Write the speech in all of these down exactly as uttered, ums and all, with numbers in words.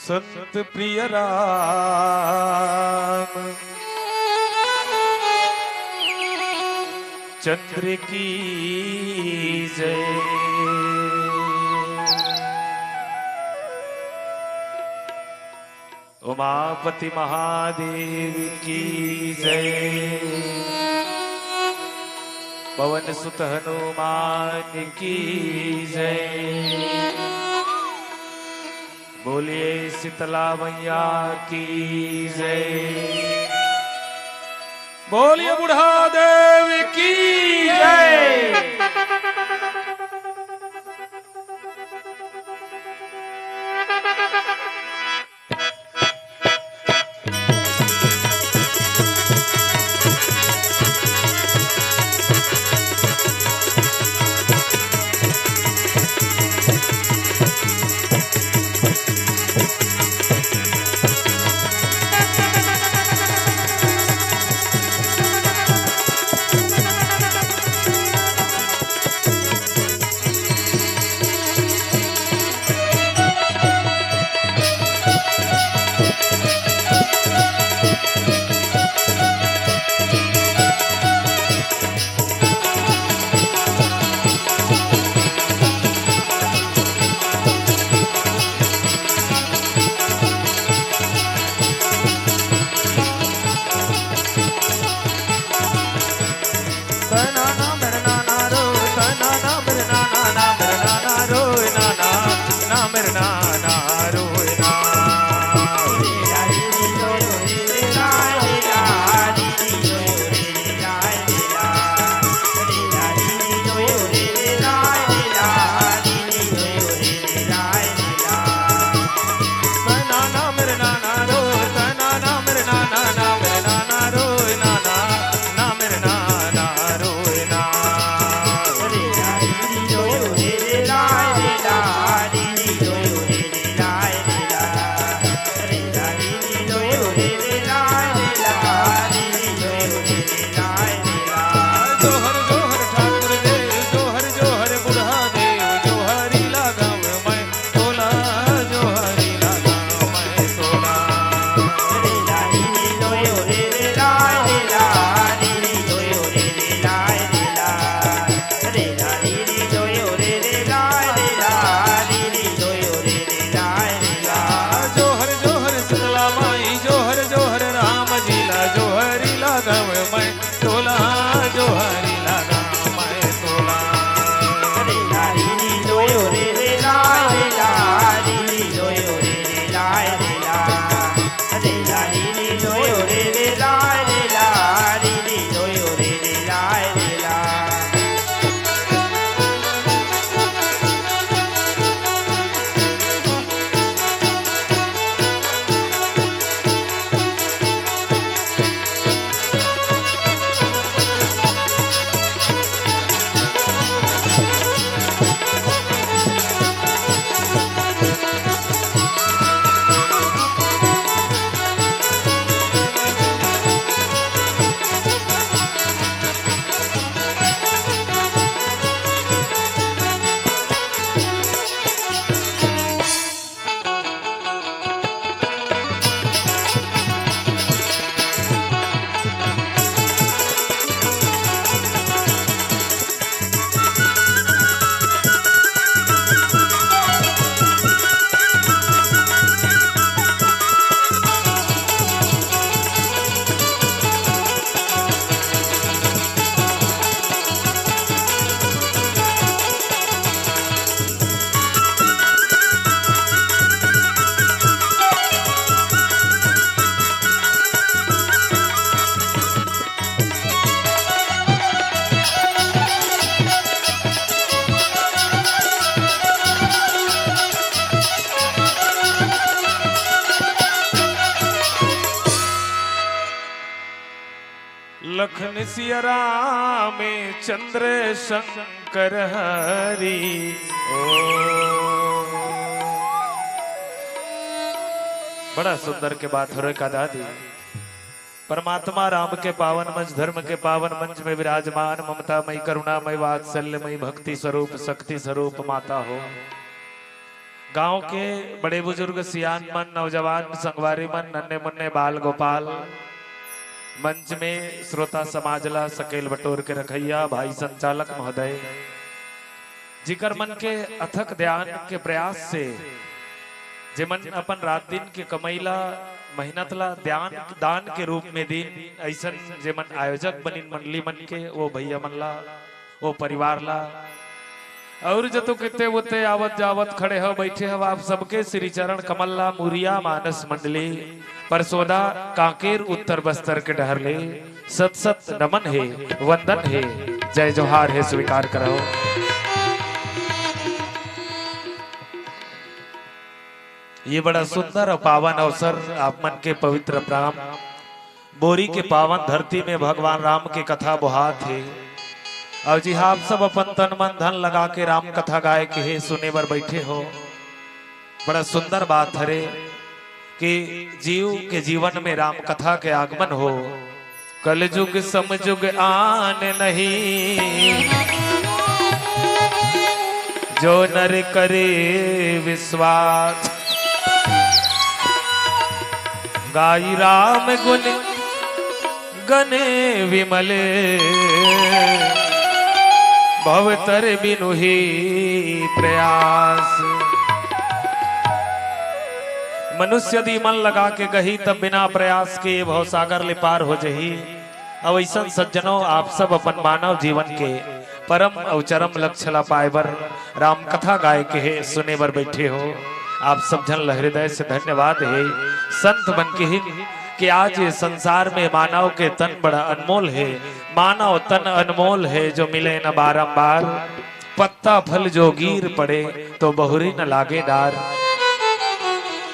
संत प्रिय राम चंद्र की जय। उमापति महादेव की जय। पवन सुत हनुमान की जय। बोलिए शीतला मैया की जय। बोलिए बूढ़ा देव की जय। लखन सिया राम चंद्र शंकर हरि। ओ, बड़ा सुंदर के बात हो रे का दादी। परमात्मा राम के पावन मंच, धर्म के पावन मंच में विराजमान ममतामयी, करुणामयी, वात्सल्यमयी, भक्ति स्वरूप, शक्ति स्वरूप माता हो। गांव के बड़े बुजुर्ग, सियान मन, नौजवान, संगवारी मन, नन्हे मुन्ने बाल गोपाल, मंच में श्रोता समाज ला सकेल बटोर के रखइया भाई संचालक महोदय, जिकर मन के अथक ध्यान के प्रयास से जेमन अपन रात दिन के कमई ला, मेहनत ला ध्यान, दान के रूप में दिन, अइसन जेमन आयोजक बनिन मंडली मन के, वो भैया मन ला, वो परिवार ला, अउ जतु किते उते आवत जावत खड़े हो, बैठे हो, आप सबके श्री चरण कमल ला मुरिया मानस मंडली परसोदा कांकेर उत्तर बस्तर के डहर ले सत सत नमन हे, वंदन हे, जय जोहार हे, स्वीकार करव। ये बड़ा सुंदर अउ पावन अवसर, आप मन के पवित्र प्राम बोरी के पावन धरती में भगवान राम के कथा बोहात हे। अउ जी हाँ, आप सब अपन तन मन धन लगा के राम कथा गाए के हे, सुने बर बैठे हो। बड़ा सुंदर बात हरे कि जीव के जीवन में राम कथा के आगमन हो। कलजुग समजुग आन नहीं, जो नर करे विश्वास। गाई राम गुण गने विमल, भव तर बिनु ही प्रयास। मनुष्य यदि मन लगा के गही, तब बिना प्रयास के भवसागर ले पार हो जही। अउ अइसन सज्जनों, आप सब अपन मानव जीवन के परम अउ चरम लक्ष्य ला पाए बर राम कथा गाए के हे, सुने बर बैठे हो, आप सब झन ला हृदय से धन्यवाद हे। संत मन के ही कि आज ये संसार में मानव के तन बड़ा अनमोल हे। मानव तन अनमोल हे, जो मिले न बारंबार। पत्ता फल जो गिर पड़े, तो बहुरी न लागे डार।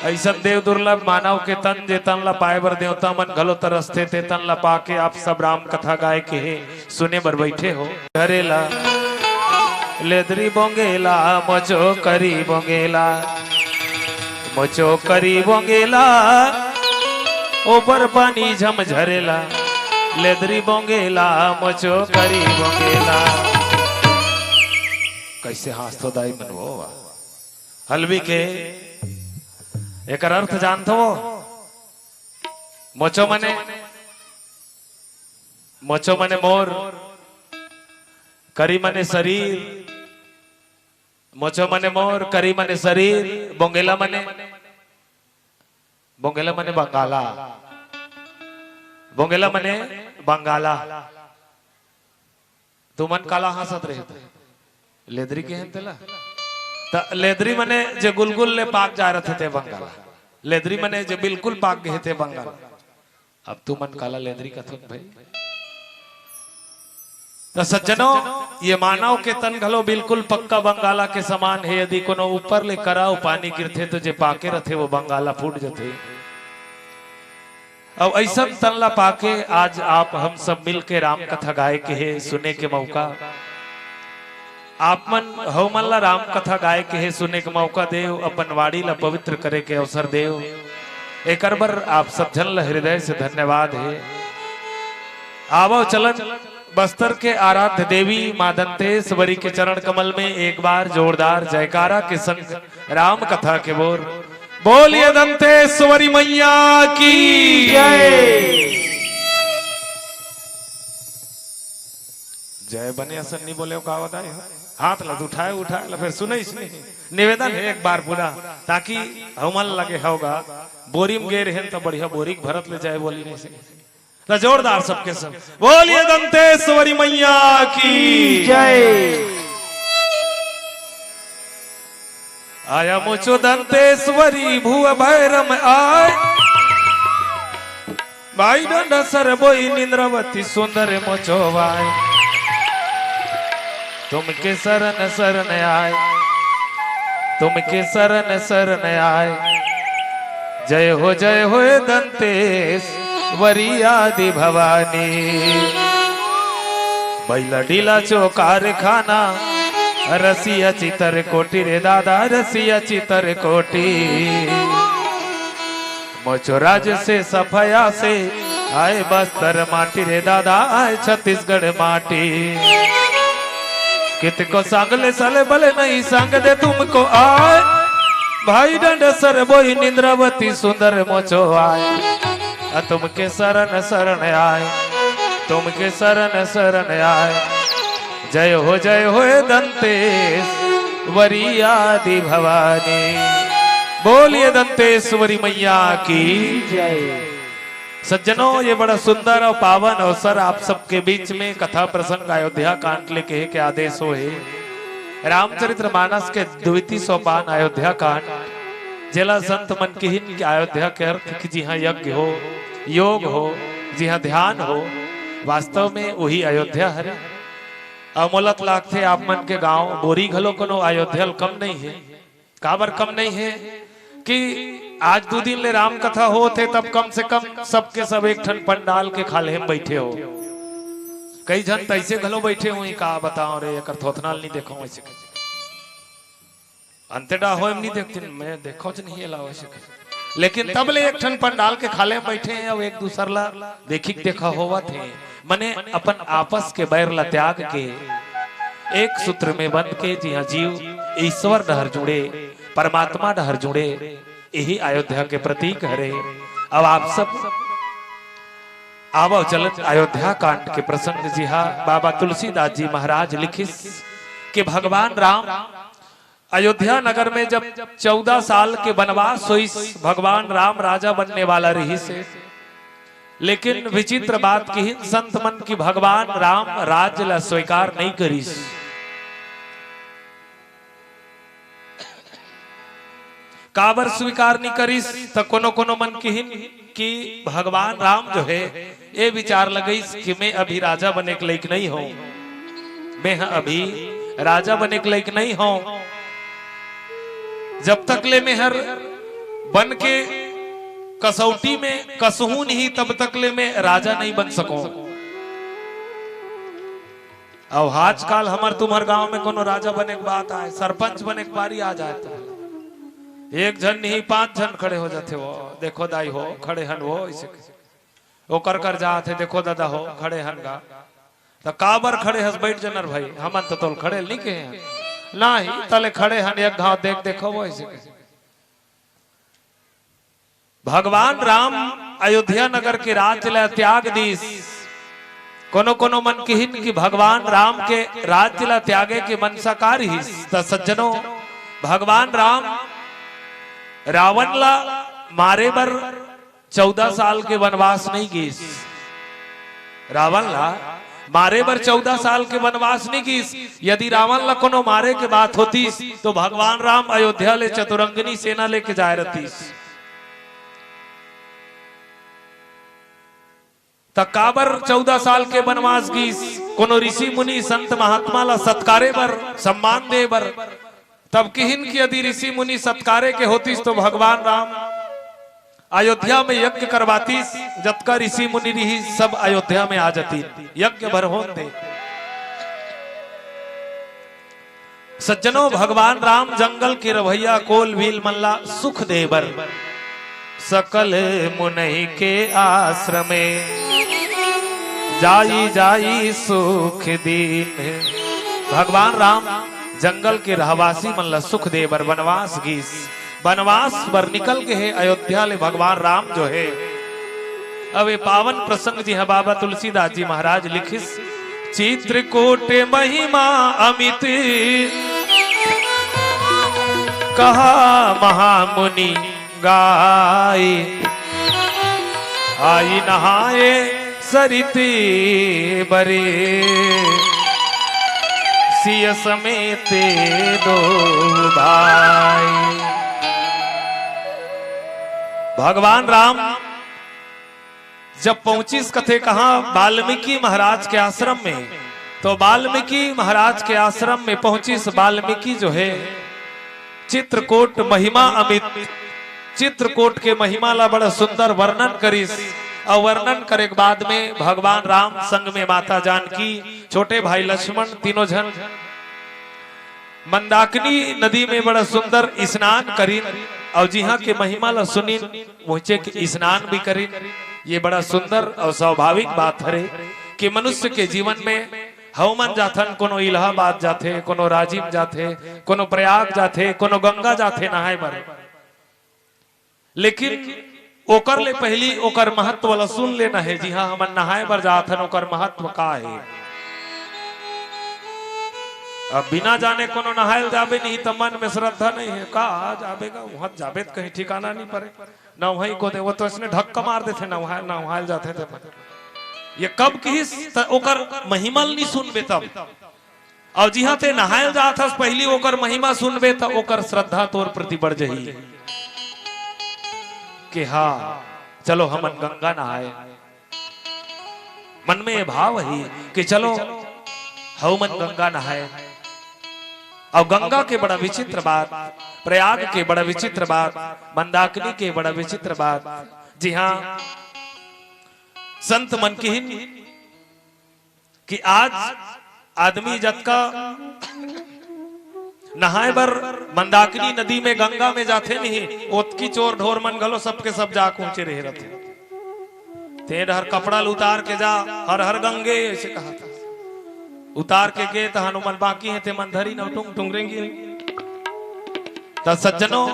अइसन देव दुर्लभ मानव के तन, जे तन ला पाए बर देवता मन घलो तरसथे, ते तन ला पाके आप सब राम कथा गाए के हे, सुने बर बैठे हो। झरेला लेदरी बोंगेला, मोचो करी बोंगेला, मोचो करी बोंगेला, ओबर पानी झम झरेला, लेदरी बोंगेला, मोचो करी बोंगेला। कइसे हाँसथो दाई मन वो? हलबी के एकर अर्थ जानथो? मोचो मने, मोचो मने मोर, करी मने शरीर, मोचो मने मोर, करी मने शरीर, बोंगेला मने, बोंगेला मने बंगाला, बोंगेला मने बंगाला। तुमन काला हाँसत रहे? लेदरी के हन तेला? त लेदरी मने जे गुलगुल ले पाक जा रथे ते बंगाला। लेदरी मने जे बिल्कुल पाक गे हे ते बंगाला। अब तुमन काला लेदरी कथुन भाई? त सज्जनों, ये मानव के तन घलो बिल्कुल पक्का बंगाला के समान हे। यदि कोनो ऊपर ले करा अउ पानी गिरथे, तो जे पाके रथे, वो बंगाला फूट जथे। अब अइसन तन ला पाके आज आप हम सब मिल के राम कथा गाए के हे, सुने के मौका। आप मन, हमन ला राम कथा गाए के हे, सुने के मौका देव, अपन वाणी ला पवित्र करे के अवसर देव। एकर बर आप सब झन ला हृदय से धन्यवाद हे। आवव चलन बस्तर के आराध्य देवी माँ दंतेश्वरी के चरण कमल में एक बार जोरदार जयकारा के संग राम कथा के बोल। बोलिए दंतेश्वरी मैया की जय। जय बने असन नी बोले का बताए हो? हाथ ला उठाए, उठाए ला, फिर सुनइस नहीं। निवेदन हे एक बार पूरा, ताकि हमन लगे होगा। बोरी में गे रहेन त बढ़िया बोरी के भरत ले जाए बोली नहीं से। त जोरदार सबके सब बोलिए दंतेश्वरी मैया की जय। आया मोचो दंतेश्वरी भुव भैरम आय, भाई डंडा सर बोई निंद्रावती सुंदर मोचो वाय। तुमके शरण शरण आय, तुमके शरण शरण आय। जय हो जय हो दंतेश्वरी आदि भवानी। बैला डीला चो कारखाना, रसिया चितर कोटी रे दादा, रसिया चितर कोटी। मोचो राज से सफया से आए बस्तर माटी रे दादा, आए छत्तीसगढ़ माटी। कितको संग ले सले बले नहीं संग दे तुमको आए। भाई डंड सर बोई निंद्रावती सुंदर मोचो आय, आ तुमके शरण शरण आय, तुमके शरण शरण आय। जय हो जय हो दंतेश्वरी आदि भवानी। बोलिए दंतेश्वरी मैया की। जय। सज्जनों, ये बड़ा सुंदर और पावन अवसर आप सबके बीच में कथा प्रसंग अयोध्या कांड लेके हे के आदेश हो हे। रामचरित्र मानस के द्वितीय सोपान अयोध्या कांड, जेला संत मन किहिन कि अयोध्या के अर्थ कि जिहाँ यज्ञ हो, योग हो, जिहाँ ध्यान हो, वास्तव में वही अयोध्या हरे। अउ मोला त लागथे आप मन के गांव बोरी घलो कोनो अयोध्या ल कम नहीं हे। काबर कम नहीं हे कि आज दू दिन ले राम कथा होत हे, तब कम से कम सबके सब एक ठन पंडाल के खाल्हे म बइठे हो। कई झन तइसे घलो बइठे होही, का बताओ रे, एकर थोथना ल नहीं देखो वइसे। अंते डा होय म नहीं देखतिन, मैं देखो च नहीं एला वइसे। लेकिन तब ले एक ठन पंडाल के खाल्हे म बइठे हे अउ एक दूसर ला देखिक देखा होवत हे। मने अपन आपस के बैर ला त्याग के एक सूत्र में बंध के जिहाँ जीव ईश्वर डहर जुड़े, परमात्मा डहर जुड़े, यही अयोध्या के प्रतीक हरे। अब आप सब आवव चलन अयोध्या कांड के प्रसंग जिहाँ बाबा तुलसीदास जी महाराज लिखिस कि भगवान राम अयोध्या नगर में जब चौदह साल के वनवास होइस, भगवान राम राजा बनने वाला रहिस हे। लेकिन विचित्र बात किहिन संत मन कि भगवान राम राज्य ला स्वीकार नहीं करिस। काबर स्वीकार नहीं करिस? त कोनो कोनो मन किहिन कि भगवान राम जो हे, ये विचार लगइस कि मैं अभी राजा बने के लायक नहीं हों, मैं ह अभी राजा बने के लायक नहीं हों। जब तक ले मैं हर बन के कसौटी में कसहूं नहीं, तब तक ले मैं राजा नहीं बन सकों। अउ आजकल हमर तुम्हर गांव में कोनो राजा बने के बात आय, सरपंच बने के बारी आ जाय, त एक झन नहीं, पांच झन खड़े हो जाथे। वो देखो दाई हो, खड़े हन वो, अइसे ओकर कर जात हे, देखो दादा हो, खड़े हन गा। त काबर खड़े हस, बइठ जा न रे भाई, हमन त तोल खड़े ल नहीं कहे हन। नहीं, तले खड़े हन, एक घांव देख देखो वो, अइसे कहे। भगवान राम अयोध्या नगर के राज्य ला त्याग दीस। कोनो कोनो मन किहिन कि भगवान राम के राज्य ला त्यागे के मनसा का रिहिस? त सज्जनों, भगवान राम रावण ला मारे बर चौदह साल के वनवास नहीं गीस। रावण ला मारे बर चौदह साल के वनवास नहीं गीस। यदि रावण ला कोनो मारे के बात होतीस, तो भगवान राम अयोध्या ले चतुरंगिनी सेना लेके जाय रहतीस। त काबर चौदह साल के वनवास गीस? कोनो ऋषि मुनि संत महात्मा ला सत्कारे बर, सम्मान दे बर। तब किहिन कि यदि ऋषि मुनि सत्कारे के होतीस, तो भगवान राम अयोध्या में यज्ञ करवातीस, जतका ऋषि मुनि रिहिस, सब अयोध्या में आ जातीन, यज्ञ बर होन दे। सज्जनों, भगवान राम जंगल के रहवइया कोल भील मन ला सुख दे बर सकल मुनहि के आश्रमे जाई जाई सुख दीन। भगवान राम जंगल के रहवासी मन ला सुख दे बर वनवास गीस। वनवास बर निकल गे हे अयोध्या ले भगवान राम जो हे। अब ये पावन प्रसंग जिहाँ बाबा तुलसीदास जी महाराज लिखिस, चित्रकूट महिमा अमित कहा महामुनि गाय, आई नहाए सरित बरे, सिय समेत दो भाई। भगवान राम जब पहुंचिस कथे कहाँ, वाल्मीकि महाराज के आश्रम में, तो वाल्मीकि महाराज के आश्रम में पहुंचिस। वाल्मीकि जो हे चित्रकूट महिमा अमित, चित्रकूट के महिमा ला बड़ा सुंदर वर्णन करिस। अउ वर्णन करे के बाद में भगवान राम संग में माता जानकी, छोटे भाई लक्ष्मण, तीनों झन मंदाकिनी नदी में बड़ा सुंदर स्नान करिन। अउ जिहाँ के महिमा ला सुनिन, उहचे के स्नान भी करिन। ये बड़ा सुंदर अउ स्वाभाविक बात हरे कि मनुष्य के जीवन में हमन जाथन, कोनो इलाहाबाद जाथे, कोनो राजिम जाथे, कोनो प्रयाग जाथे, कोनो गंगा जाथे नहाय बर। लेकिन ओकर ले पहिली ओकर महत्व ला सुन लेना हे। जिहां हमन नहाए बर जात हन, ओकर महत्व का हे? अब बिना जाने कोनो नहाए ल जाबे नहीं, त मन में श्रद्धा नहीं हे, का जाबे गा, उहां जाबे त कहीं ठिकाना नहीं परे। नहाए को दे, वो तो इसने धक्का मार देथे, नहाए, नहाए ल जाथे ते मन। ये कब किहिस, त ओकर महिमा ल नहीं सुनबे तब। अउ जिहां ते नहाए ल जात हस, पहिली ओकर महिमा सुनबे, त ओकर श्रद्धा तोर प्रति बढ़ जही। कि हां, चलो हमन गंगा नहाए। मन में ये भाव ही कि चलो हमन गंगा नहाए। अउ गंगा के बड़ा विचित्र बात, प्रयाग के बड़ा विचित्र बात, मंदाकिनी के बड़ा विचित्र बात। जिहां संत मन किहिन कि आज आदमी जतका नहाए बर मंदाकिनी नदी में, गंगा में जाथे नहीं, ओतकी चोर ढोर मन घलो सबके सब जा पहुंचे रहे रथे। ते डहर कपड़ा ल उतार के जा, हर हर गंगे, ऐसे कहा था। उतार के गे तहन ओमन बाकी हे, ते मन धरी न टुंग टुंग रेंगी। त सज्जनों,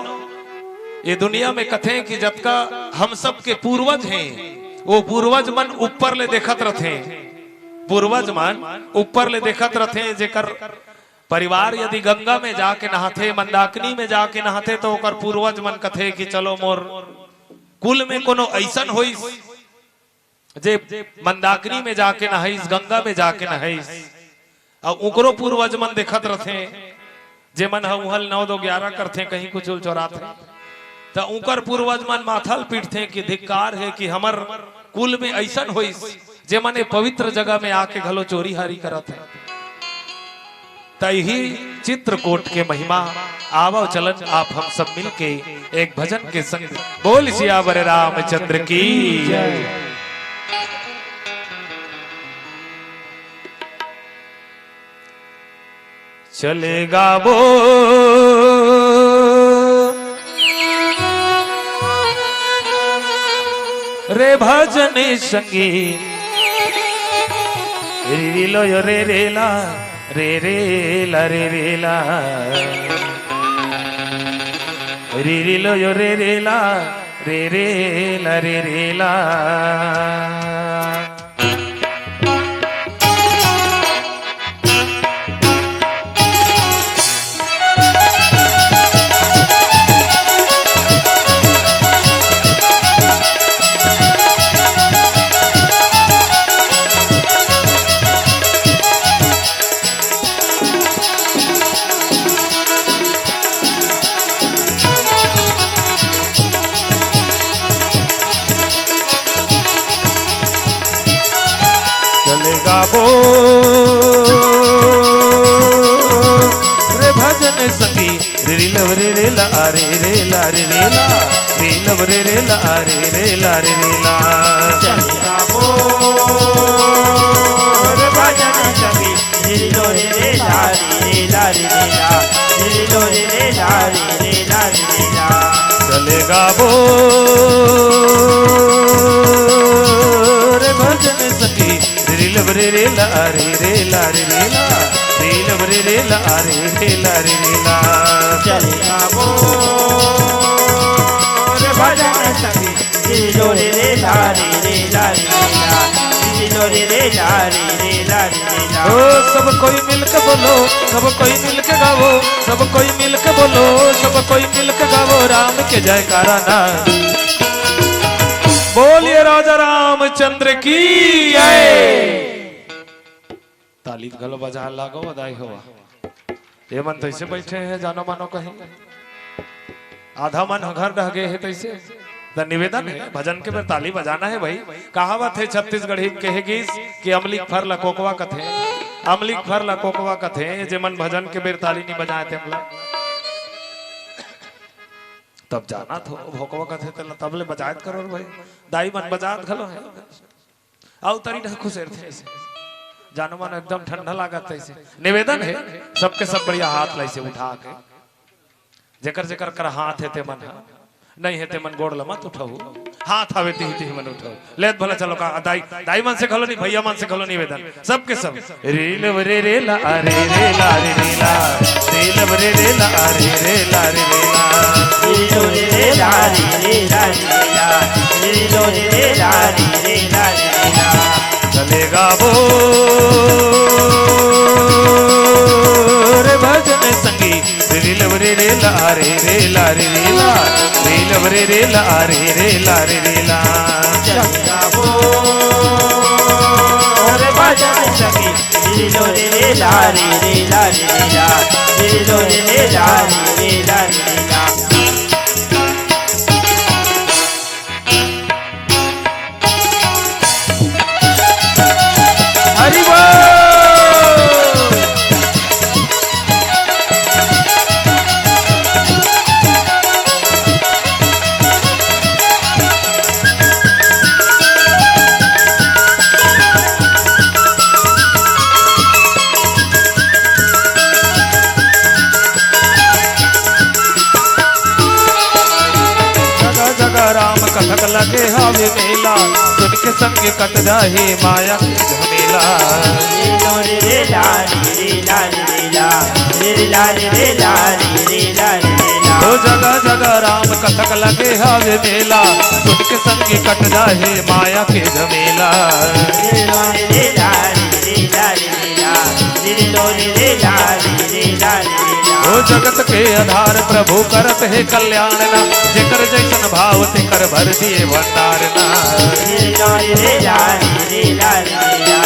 ये दुनिया में कथे कि जतका हम सब के पूर्वज हे, वो पूर्वज मन ऊपर ले देखत रथे। पूर्वज मन ऊपर ले देखत रथे, जेकर परिवार यदि गंगा में जाके नहाथे, मंदाकिनी में जाके नहाथे, त ओकर पूर्वज मन कथे कि चलो मोर कुल में कोनो अइसन होइस, जे मंदाकिनी में जाके नहाइस, गंगा में जाके नहाइस। अउ उंकरो पूर्वज मन देखत रथे, जे मन ह उहां ल नौ दो ग्यारह करथे, कहीं कुछ उल चोराथे, त उंकर पूर्वज मन माथा ल पीटथे कि धिक्कार हे कि हमर कुल में अइसन होइस, जे मन ए पवित्र जगह में आके घलो चोरी हारी करत हे। त इही चित्रकूट के महिमा। आवव चलन आप हम सब मिलके एक भजन के संग। बोल सियावर रामचंद्र की जय। चले गाबो रे भजन संगी, रे लो यो रे रे ला, रे रे ला, रे रे ला, रे रे लो यो रे रे ला, रे रे ला, रे रे ला। चले गाबो रे भजन संगी, रे रे लव रे रे ला रे रे ला रे रे ला, रे लव रे रे ला रे रे ला रे रे ला। चले गाबो रे भजन संगी, रे लो रे रे ला रे रे ला रे रे ला, रे लो रे रे ला रे रे ला रे रे ला। चले गाबो रे भजन संगी, रे लव रे रे ला रे रे ला रे रे ला, रे लव रे रे ला रे रे ला रे रे ला। चले गाबो रे भजन संगी, रे लो रे रे ला रे रे ला रे रे ला, रे लो रे रे ला रे रे ला रे रे ला। ओ सब कोई मिलके बोलो, सब कोई मिलके गावो, सब कोई मिलके बोलो, सब कोई मिलके गावो राम के जयकारा ना। बोलिए राजा रामचंद्र की जय। ताली घलो बजा लागो, बधाई हो। ये मन तो ऐसे बैठे हैं, जानो मानो कहीं। आधा मन ह घर डह गए है तैसे। त निवेदन है, भजन के बेर ताली बजाना है भाई। कहावत है छत्तीसगढ़ी में कहे गीस कि अमली के फर ला कोकवा कथे, अमली के फर ला कोकवा कथे, जे मन भजन के बेर ताली नहीं बजाए ते हमला। तब जाना थो, भोकवा कथे तेला तब ले बजात करो रे भाई। दाई मन बजात घलो है। अउ तरी ढंग खुसेरथे ऐसे। जानो मानो एकदम ठंडा लागत ऐसे। निवेदन है, सबके सब बढ़िया हाथ ला ऐसे उठा के। जेकर जेकर कर हाथ है ते मन हा। नहीं है ते मन गोड़ ला मत उठाऊ। हाथ आवे तिही तिही मन उठाऊ। लेत भला चलो का दाई, दाई मन से घलो नहीं, भैया मन से घलो निवेदन। सबके सब। रे लव रे रे ला, रे रे ला, रे रे ला। रे लव रे रे ला, रे रे ला, रे रे ला। रे लो रे रे ला रे रे ला रे रे ला। रे लो रे रे ला रे रे ला रे रे ला। चलेगा वो रे भजन संगी। रे लो रे रे ला रे रे ला रे रे ला। रे लो रे रे ला रे रे ला रे रे ला। चलेगा वो रे भजन संगी। रे लो रे रे ला रे रे ला रे रे ला। रे लो रे रे ला रे रे ला रे रे ला। हरि बोल। जगह जगह राम कथक लगे हवे मेला, सुन के संग कट जाही माया के झमेला। रे लो रे रे ला रे रे ला रे रे ला। रे रे ला रे रे ला रे रे ला रे रे ला। ओ जगह जगह राम कथक लगे हवे मेला, सुन के संग कट जाही माया के झमेला। रे लो रे रे ला रे रे ला रे रे ला। रे लो रे रे ला रे रे ला रे रे ला। ओ जगत के आधार प्रभु करत हे कल्याण ना, जेकर जैसन भाव तेकर भर दिए भंडार ना। रे लो रे रे ला रे रे ला रे रे ला।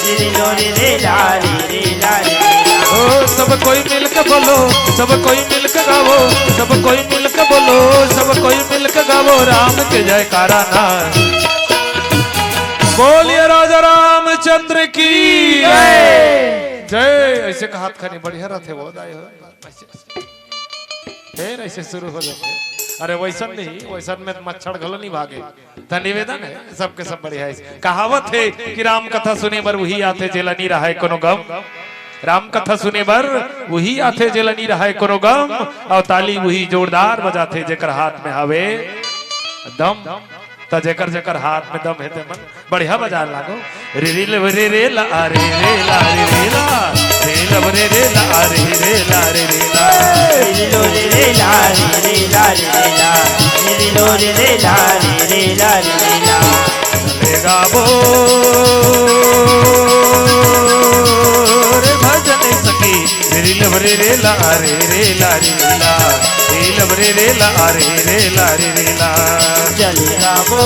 रे लो रे रे ला रे रे ला रे रे ला। ओ सब कोई मिलके बोलो, सब कोई मिलके गावो, सब कोई मिलके बोलो, सब कोई मिलके गावो राम के जयकारा ना। बोलिए राजा रामचंद्र की जय। जय। ऐसे कहात खनी बढ़िया रहते वो दाई हो। फिर ऐसे शुरू हो जाते। अरे वैसन नहीं, वैसन में मच्छर घलो नहीं भागे। त निवेदन है सबके सब बढ़िया है। कहावत है कि राम कथा सुने बर उही आथे जेला नी रहाय कोनो गम। राम कथा सुने बर उही आथे जेला नी रहाय कोनो गम। और ताली उही जोरदार बजाथे जेकर हाथ में हवे दम। त जेकर जेकर हाथ में दम हे ते मन बढ़िया बजाए लागो। रे रे लब रे रे ला रे रे ला रे रे ला। रे लब रे रे ला रे रे ला रे रे ला। रे लो रे रे ला रे रे ला रे रे ला। रे लो रे रे ला रे रे ला रे रे ला। चलेगा वो रे भजन सखी। रे लब रे रे ला रे रे ला रे रे ला। रे लब रे रे ला रे रे ला रे रे ला। चलेगा वो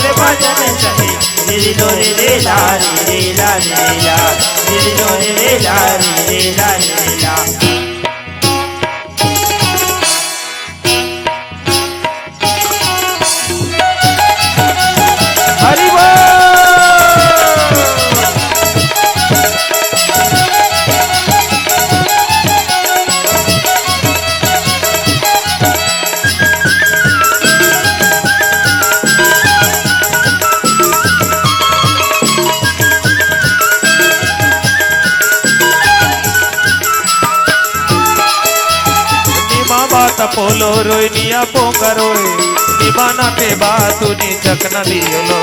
रे भजन सखी। रे लो रे रे ला रे रे ला रे रे ला। रे लो रे रे ला रे रे ला रे रे ला। हरि बोल। निमा बात पोलो रोय निया पोंगा रोय, निमा नाटे बातु नी चकना लियोलो।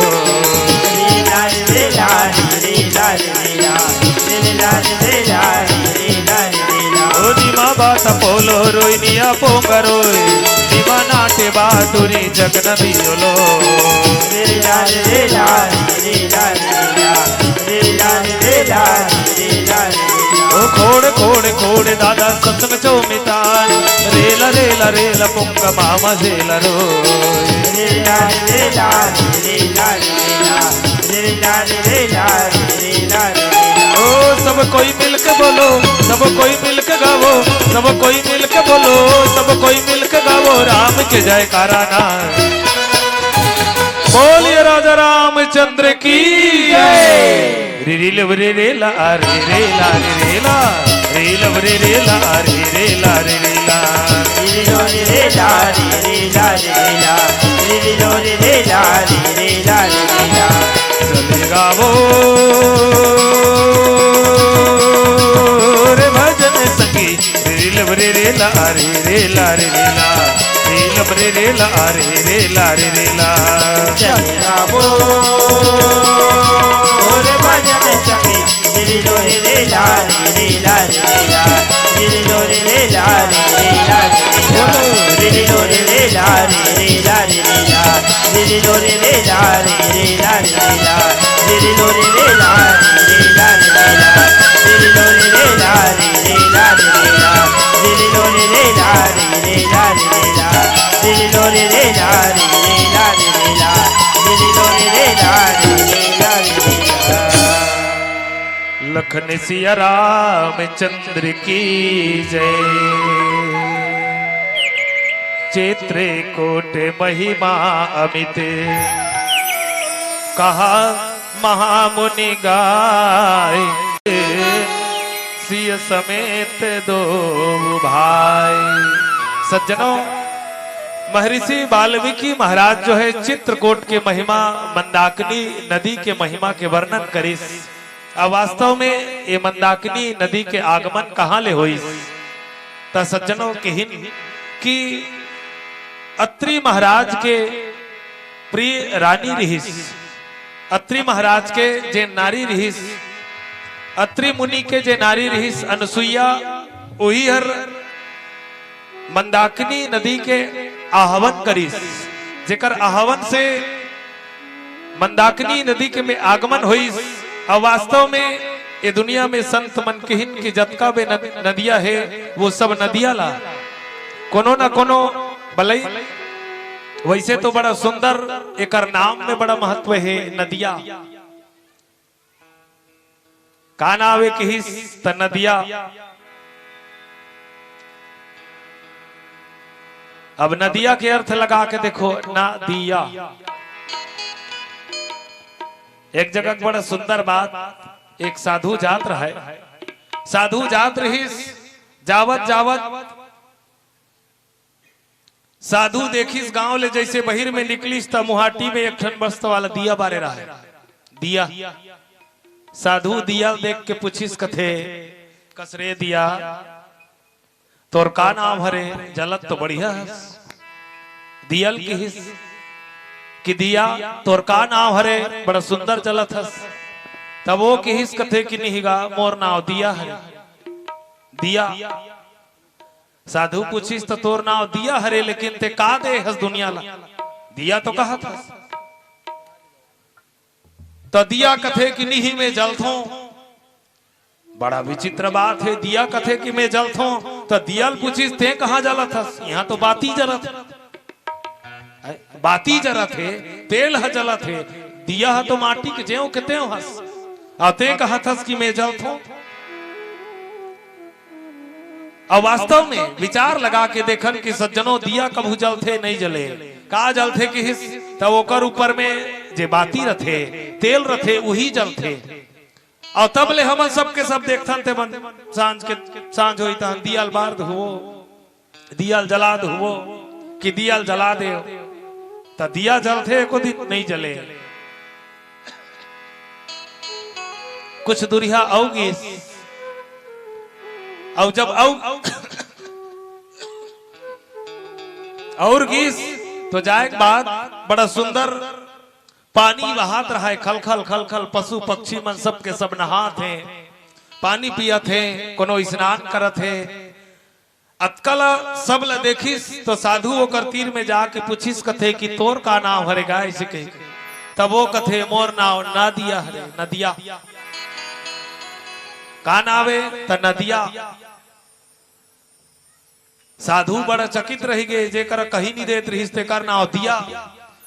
रे ला रे ला रे ला रे ला, रे ला रे ला रे ला रे ला। ओ निमा बात पोलो रोय निया पोंगा रोय, निमा नाटे बातु नी चकना लियोलो। रे ला रे ला रे ला रे ला, रे ला रे ला रे ला रे ला। ओ खोड़ खोड़ खोड़ दादा सतंग चो मितान, रेला रेला रेला पुंग मामा झेला रो। रेला रेला रेला रेला, रेला रेला रेला। ओ सब कोई मिलके बोलो, सब कोई मिलके गावो, सब कोई मिलके बोलो, सब कोई मिलके गावो राम के जयकारा ना। बोलिए राजा रामचंद्र की जय। रे रे लब रे रे ला रे रे ला रे रे ला, रे लब रे रे ला रे रे ला रे रे ला। रे लो रे रे ला रे रे ला रे रे ला, रे लो रे रे ला रे रे ला रे रे ला। चलेगा वो रे भजन संगी, रे लब रे रे ला रे रे ला रे रे ला, रे लब रे रे ला रे रे ला रे रे ला। चलेगा वो रे भजन संगी, रे लो रे रे ला रे रे ला रे रे ला, रे लो रे रे ला रे रे ला लखन सिया रामचंद्र की जय। चित्रकूट महिमा अमित, कहा महामुनि गाय, सिय समेत दो भाई। सज्जनों, महर्षि वाल्मीकि महाराज जो है चित्रकूट के महिमा, मंदाकिनी नदी के महिमा के वर्णन करिस। अब वास्तव में ये मंदाकिनी नदी के आगमन कहाँ ले होइस? त सज्जनों, किहिन कि अत्रि महाराज के प्रिय रानी रिहिस, अत्रि महाराज के जे नारी रिहिस, अत्रि मुनि के जे नारी रिहिस अनसुईया, उही हर मंदाकिनी नदी के आहवन करिस, जेकर आहवन से मंदाकिनी नदी के में आगमन होइस। अउ वास्तव में ये दुनिया में संत मन किहिन कि जतका भी नद-, नदिया हे, वो सब नदिया ला कोनो न कोनो बलई। वैसे तो बड़ा सुंदर, एकर नाम में बड़ा महत्व हे नदिया। का नाव हे किहिस त नदिया। अब नदिया के अर्थ लगा के देखो, नदिया। एक जगह के बड़ा सुंदर बात, एक साधु जात रहे, साधु जात रहिस, जावत जावत साधु देखिस गांव ले जैसे बहिर में निकलिस त मुहाटी में एक ठन मस्त वाला दिया बारे रहे। दिया। साधु दिया देख के पूछिस कथे, "कस रे दिया, तोर का नाम हरे? जलत तो बढ़िया हस।" दिया ल किहिस कि, "दिया, तोर का नाम हरे? बड़ा सुंदर जलत हस।" तब वो किहिस कथे कि, "निहिगा, मोर नाम दिया हरे।" दिया। साधु पूछिस, "त तोर नाव दिया हरे, लेकिन ते का दे हस दुनिया ला? दिया तो कहत हस।" त दिया कथे कि निही में जलथों। बड़ा विचित्र बात हे, दिया कथे कि मैं जलथों, त दिया ल पूछिस, "ते कहाँ जलत हस? इहाँ तो बाती जलत हे।" बाती जलत हे, तेल ह जलत हे, दिया ह तो माटी के जेव के तेव हस, अउ ते कहत हस कि मैं जलथों। अउ वास्तव में विचार लगा के देखन कि सज्जनों, दिया कभू जलथे, नहीं जले। का जलथे किहिस, त ओकर ऊपर में जे बाती रथे, तेल रथे, उही जलथे। अउ तब ले हमन सबके सब देखथन, ते मन सांझ के, सांझ होई तहन दिया ल बार धुवो, दिया ल जला धुवो कि दिया ल जला देव, त दिया जलथे, एको दिन नहीं जले। कुछ दुरिहा अउ गिस, अउ जब अउ, अउ गिस, तो जाए के बाद बड़ा सुंदर पानी बहात रहे, खलखल, खलखल, पशु पक्षी मन सबके सब नहात हे, पानी पियत हे, कोनो स्नान करत हे। अतका ला सब ला देखिस, तो साधु ओकर तीर में जाके पूछिस कथे कि तोर का नाव हरे गा, अइसे कहि। तब वो कथे, "मोर नाव नदिया हरे, नदिया।" का नाव हे? त नदिया। साधु बड़ा चकित रहि गे, जेकर कहि नहीं देत रहिस, तेकर नाव दिया।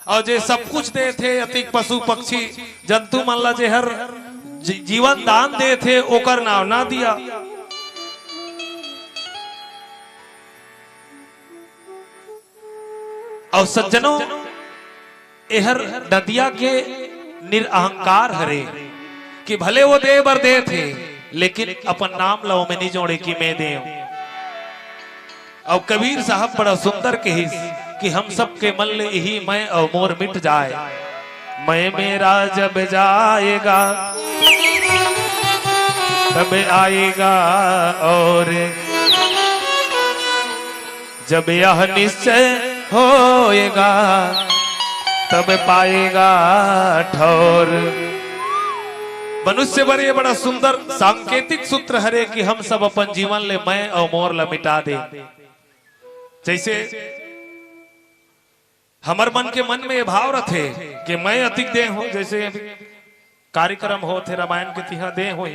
अउ जे सब कुछ देथे, अतिक पशु पक्षी जंतु मन ला जेहर जी-, जीवन दान देथे, ओकर नाव नदिया। अउ सज्जनों, एहर नदिया के निरअहंकार हरे कि भले वो दे बर देथे, लेकिन अपन नाम ला ओमे नहीं जोड़े कि मैं देव। अउ कबीर साहब बड़ा सुंदर कहिस कि हम सबके मन ले इही मैं अउ मोर मिट जाए। मैं मेरा जब जाएगा, तब आएगा और जब यह निश्चय होएगा, तब पाएगा ठौर। मनुष्य बर ये बड़ा सुंदर सांकेतिक सूत्र हरे कि हम सब अपन जीवन ले मैं अउ मोर ला मिटा दे। जैसे हमर मन के मन में ये भाव रथे कि मैं अतिक दे हों, जैसे कार्यक्रम होत हे रामायण के, तिहा दे हों,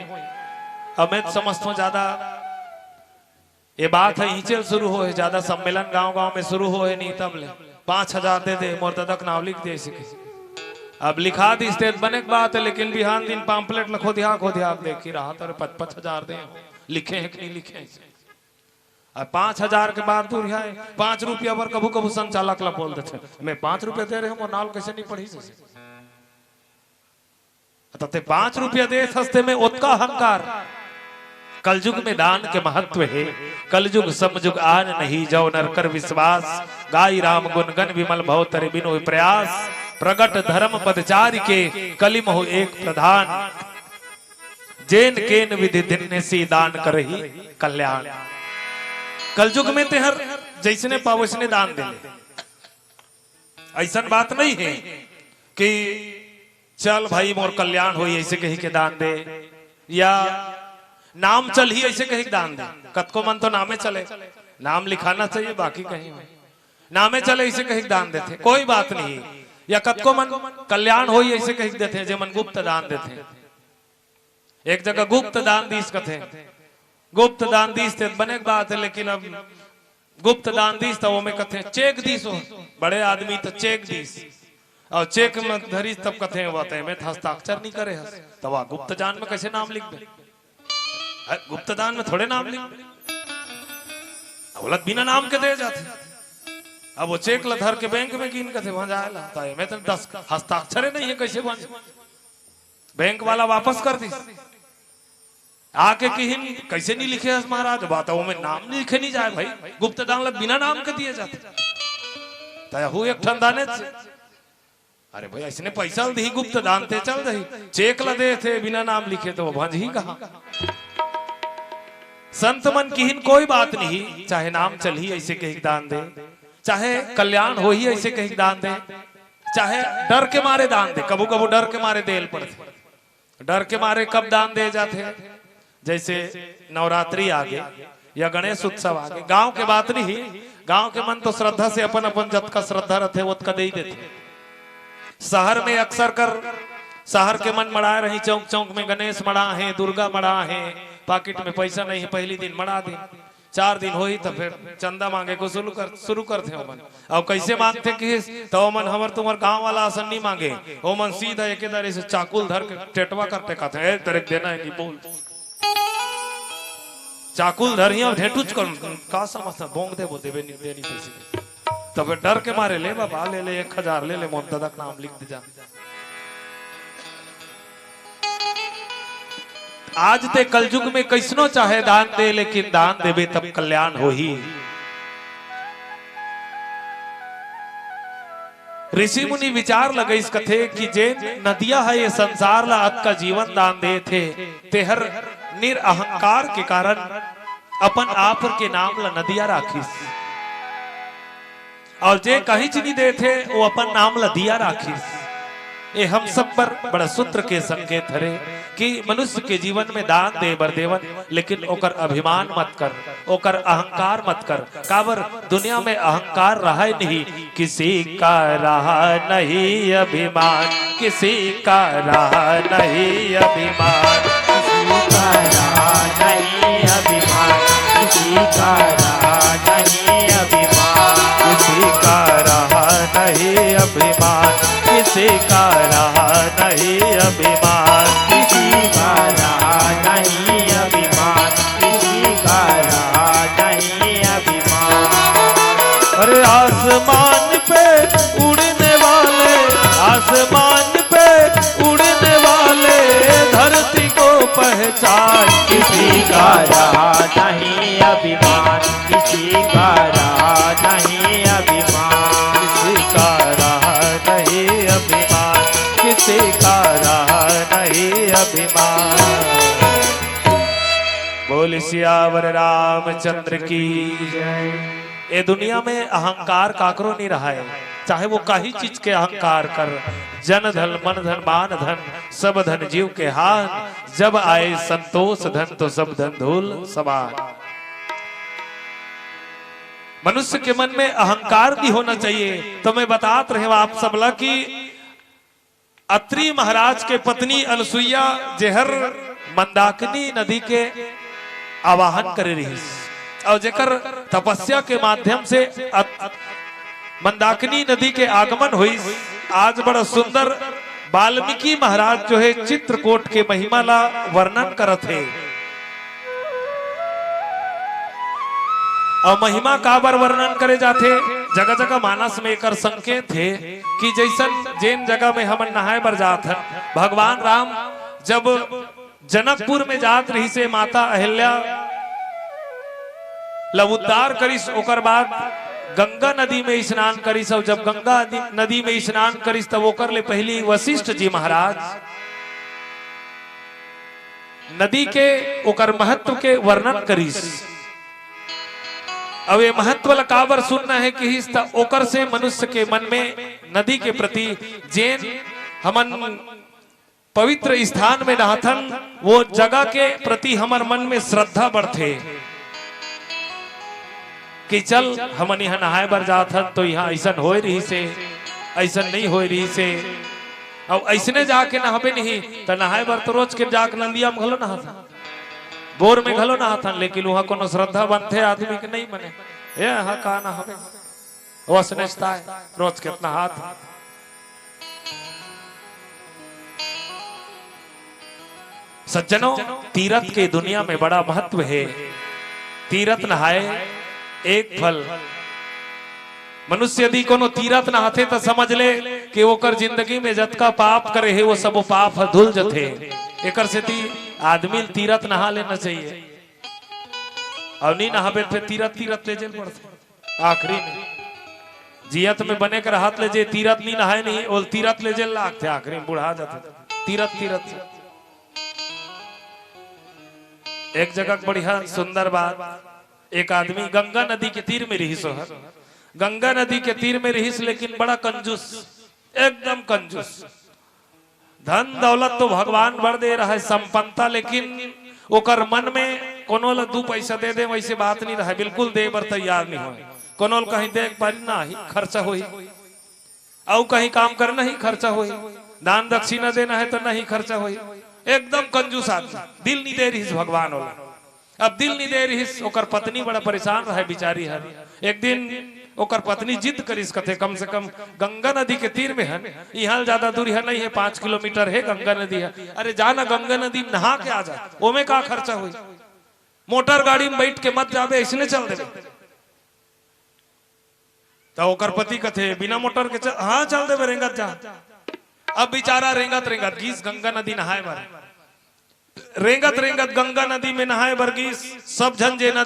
अब मैं समझथों ज्यादा ये बात हे इही चेल शुरू होहे, ज्यादा सम्मेलन गांव गांव में शुरू होहे नहीं, तब ले पांच हजार दे दे, मोर ददा के नाव लिख दे, ऐसे कहे। अब लिखा दिस ते बने के बात हे, लेकिन बिहान दिन पाम्पलेट ल खोदिया खोदिया के देखी रहा, अरे पच पच हजार दे हों, लिखे हे कि नहीं लिखे हे। अब पांच हजार के बात दूर हे, पांच रुपया बर कभू कभू संचालक ला बोल देथे, मैं पांच रुपया दे रहे हों, मोर नाव कैसे नहीं पढ़ी से। त ते पांच रुपया देत हस ते में ओतका अहंकार। कलयुग में दान के महत्व हे, कलयुग समजुग आन नहीं, जौ नर कर विश्वास। गाई राम गुण गन विमल भव तरि बिनु प्रयास। प्रगट धर्म पदचारि के, कलि महु एक प्रधान। जेन केन विधि दिन्नेसी, दान करही कल्याण। कलयुग में तेहर जैसने पाव वैसने दान दे ले। ऐसन बात नहीं हे कि चल भाई मोर कल्याण होई ऐसे कही के दान दे, या नाम चलही ऐसे कही के दान दे। कतको मन तो नामे चले, नाम लिखाना चाहिए, बाकी कहीं होय, नामे चले ऐसे कही के दान देथे, कोई बात नहीं। या कतको मन कल्याण होई ऐसे कही के देथे, जे मन गुप्त दान देथे। एक जगह गुप्त दान दीस कथे, गुप्त दान दीस ते बने के बात हे, लेकिन अब गुप्त दान दीस त ओमे कथे चेक दीस हो, बड़े आदमी त चेक दीस, अउ चेक में धरीस तब कथे, "वा ते में हस्ताक्षर नहीं करे हस, त वा गुप्त दान में कैसे नाम लिख दे? है, गुप्त दान में थोड़े नाम लिख दे।" अब ओला बिना नाम के दे जाथे। अब वो चेक ला धर के बैंक में गिन कथे, "वहां जाए ला, त एमे त दस हस्ताक्षरे नहीं हे, कैसे बन?" बैंक वाला वापस कर दीस। आके किहिन, "कैसे नहीं लिखे हस महाराज?" बात हे, ओमे नाम नहीं लिखे नहीं जाए भाई, गुप्त दान ला बिना नाम के दिए जाथे। त यहू एक ठन दाने च-, अरे भाई, ऐसने पैसा ल दिही गुप्त दान ते चल दही, चेक ला देथे बिना नाम लिखे त वो भंजही कहाँ? संत मन किहिन कोई बात नहीं, चाहे नाम चलही ऐसे कही के दान दे, चाहे कल्याण होही ऐसे कही के दान दे, चाहे डर के मारे दान दे, कभू कभू डर के मारे देल पड़थे। डर के मारे कब दान दे जाथे? जैसे नवरात्रि आगे या गणेश उत्सव आगे, गांव के बात नहीं, गांव के मन तो श्रद्धा से अपन अपन जतका श्रद्धा रथे ओतका दे ही देथे। शहर में अक्सर कर शहर के मन मड़ाए रही, चौक चौक में गणेश मड़ा हे, दुर्गा मड़ा हे, पाकिट में पैसा नहीं हे, पहली दिन मड़ा दे, चार दिन होही त फेर चंदा मांगे को शुरू कर, शुरू करथे ओमन। अउ कैसे मांगथे किहिस त ओमन हमर तुम्हर गांव वाला असन नी मांगे, ओमन सीधा एके दरे से चाकू ल धर के टेटवा कर टेकाथे, "ए, तेरे देना हे नहीं बोल।" चाकू ल धरही अउ ढेटुच कर, "का समझथा, बोंग दे, वो देबे नहीं, दे नहीं पैसे।" तब डर के मारे, "ले बाबा, ले ले, एक हजार ले ले, मोर ददा के नाम लिख दे जा।" आज ते कलयुग में कैसनो चाहे दान दे, लेकिन दान देबे तब कल्याण होही। ऋषि मुनि विचार लगइस कथे कि जे नदिया हे ये संसार ला अतका जीवन दान देथे, तेहर निरअहंकार के कारण अपन आप के नाम ला नदिया राखिस। अउ जे कहींच नहीं देथे, वो अपन नाम ला दिया राखिस। ए हम सब बर बड़ा सूत्र के संकेत हरे कि मनुष्य के जीवन में दान दे बर देवन, लेकिन ओकर अभिमान मत कर, ओकर अहंकार मत कर। काबर दुनिया में अहंकार रहा नहीं, किसी का रहा नहीं अभिमान, किसी का रहा नहीं अभिमान। किसी का रहा नहीं अभिमान, किसी का रहा नहीं अभिमान। किसी का रहा नहीं अभिमान, किसी का रहा नहीं अभिमान। किसी का रहा नहीं अभिमान, किसी का रहा नहीं अभिमान। अरे आसमान पे उड़ने वाले, आसमान पे उड़ने वाले, धरती को पहचान। किसी का रहा नहीं अभिमान, किसी का रहा नहीं अभिमान। किसी का रहा नहीं अभिमान, किसी का रहा नहीं अभिमान। बोल सियावर रामचंद्र की जय। ए दुनिया में अहंकार काकरो नहीं रहा है, चाहे वो काही चीज के अहंकार कर, जन धन, मन धन, मान धन, सब धन जीव के हान, जब आए संतोष धन तो सब धन धूल समान। मनुष्य के मन में अहंकार नहीं होना चाहिए। तो मैं बतात रहे हूं आप सबला कि अत्रि महाराज के पत्नी अनसुईया जेहर मंदाकिनी नदी के आवाहन करे रहिस और जेकर तपस्या के माध्यम से अत-, मंदाकिनी नदी के आगमन होइस। आज बड़ा सुंदर वाल्मीकि महाराज जो है चित्रकूट के महिमा ला वर्णन करत हे। और महिमा काबर वर्णन करे जाथे? जगह जगह मानस में एकर संकेत हे कि जैसन जेन जगह में हमन नहाए बर जात हन, भगवान राम जब जनकपुर में जात रहिसे, माता अहिल्या ला उद्धार करिस, ओकर बाद गंगा नदी में स्नान करिस, और जब गंगा नदी, नदी में स्नान करिस, तब ओकर ले पहली वशिष्ठ जी महाराज नदी के ओकर महत्व के वर्णन करिस। अब ये महत्व ला काबर सुनना है किहिस त ओकर से मनुष्य के मन में नदी के प्रति जेन हमन पवित्र स्थान में नहाथन, वो जगह के प्रति हमर मन में श्रद्धा बढ़थे कि चल, हमन यहाँ नहाए बर जात हन, तो यहाँ ऐसन होए रहिसे, ऐसन नहीं होए रहिसे। अब ऐसने जाके नहाबे नहीं, त नहाए बर तो रोज के जाके नंदिया में घलो नहाथन, बोर में घलो नहाथन, लेकिन वहाँ कोनो श्रद्धा बनथे आदमी के? नहीं बने। ये यहाँ का नहाबे? वसनेस्ताय, रोज के नहात। सज्जनों, तीरथ के दुनिया में बड़ा महत्व है। तीरथ नहाए एक फल। मनुष्य यदि कोनो तीरथ नहाथे त समझ ले कि ओकर जिंदगी में जतका पाप करे हे, वो सब वो पाप ह धुल जथे। एकर सेती आदमी ल तीरथ नहा लेना चाहिए। और नहीं नहाबे त फिर तीरथ, तीरथ ले जेल पड़थे। आखिरी में जियत में बने के रहत ले जे तीरथ नहीं नहाए नहीं, ओल तीरथ ले जेल लागथे, आखिरी में बुढ़ा जाथे। तीरथ, तीरथ। एक जगह बढ़िया सुंदर बात, एक आदमी गंगा नदी के तीर में रहिस, ओहर गंगा नदी के तीर में रहिस, लेकिन बड़ा कंजूस, एकदम कंजूस। धन दौलत तो भगवान बड़ दे रहे, संपन्नता, लेकिन ओकर मन में कोनो ला दू पैसा दे दे, वैसे बात नहीं रहे, बिल्कुल दे बर तैयार नहीं होए। कोनो ला कहीं दे एक बारी ना ही खर्चा होई, अउ कहीं काम करना ही खर्चा होई, दान दक्षिणा देना है तो नहीं खर्चा होई। एकदम कंजूस आदमी, दिल नहीं दे रहिस भगवान ओला। अब दिल नहीं दे रहिस, ओकर पत्नी बड़ा परेशान रहे बिचारी हर। एक दिन ओकर पत्नी जिद करिस, कथे, "कम से कम गंगा नदी के तीर में हन, इहाँ ज्यादा दूरी है नहीं है, पाँच किलोमीटर है गंगा नदी है। अरे जा ना गंगा नदी में नहा के आ जा, ओमे का खर्चा होई? मोटर गाड़ी में बैठ के मत जाबे, ऐसने चल देबे।" त ओकर पति कथे, "बिना मोटर के चल?" "हाँ, चल देबे, रेंगत जा।" अब बिचारा रेंगत रेंगत गीस गंगा नदी नहाए बर। रेंगत रेंगत गंगा नदी में नहाए बर गीस। सब झन जेन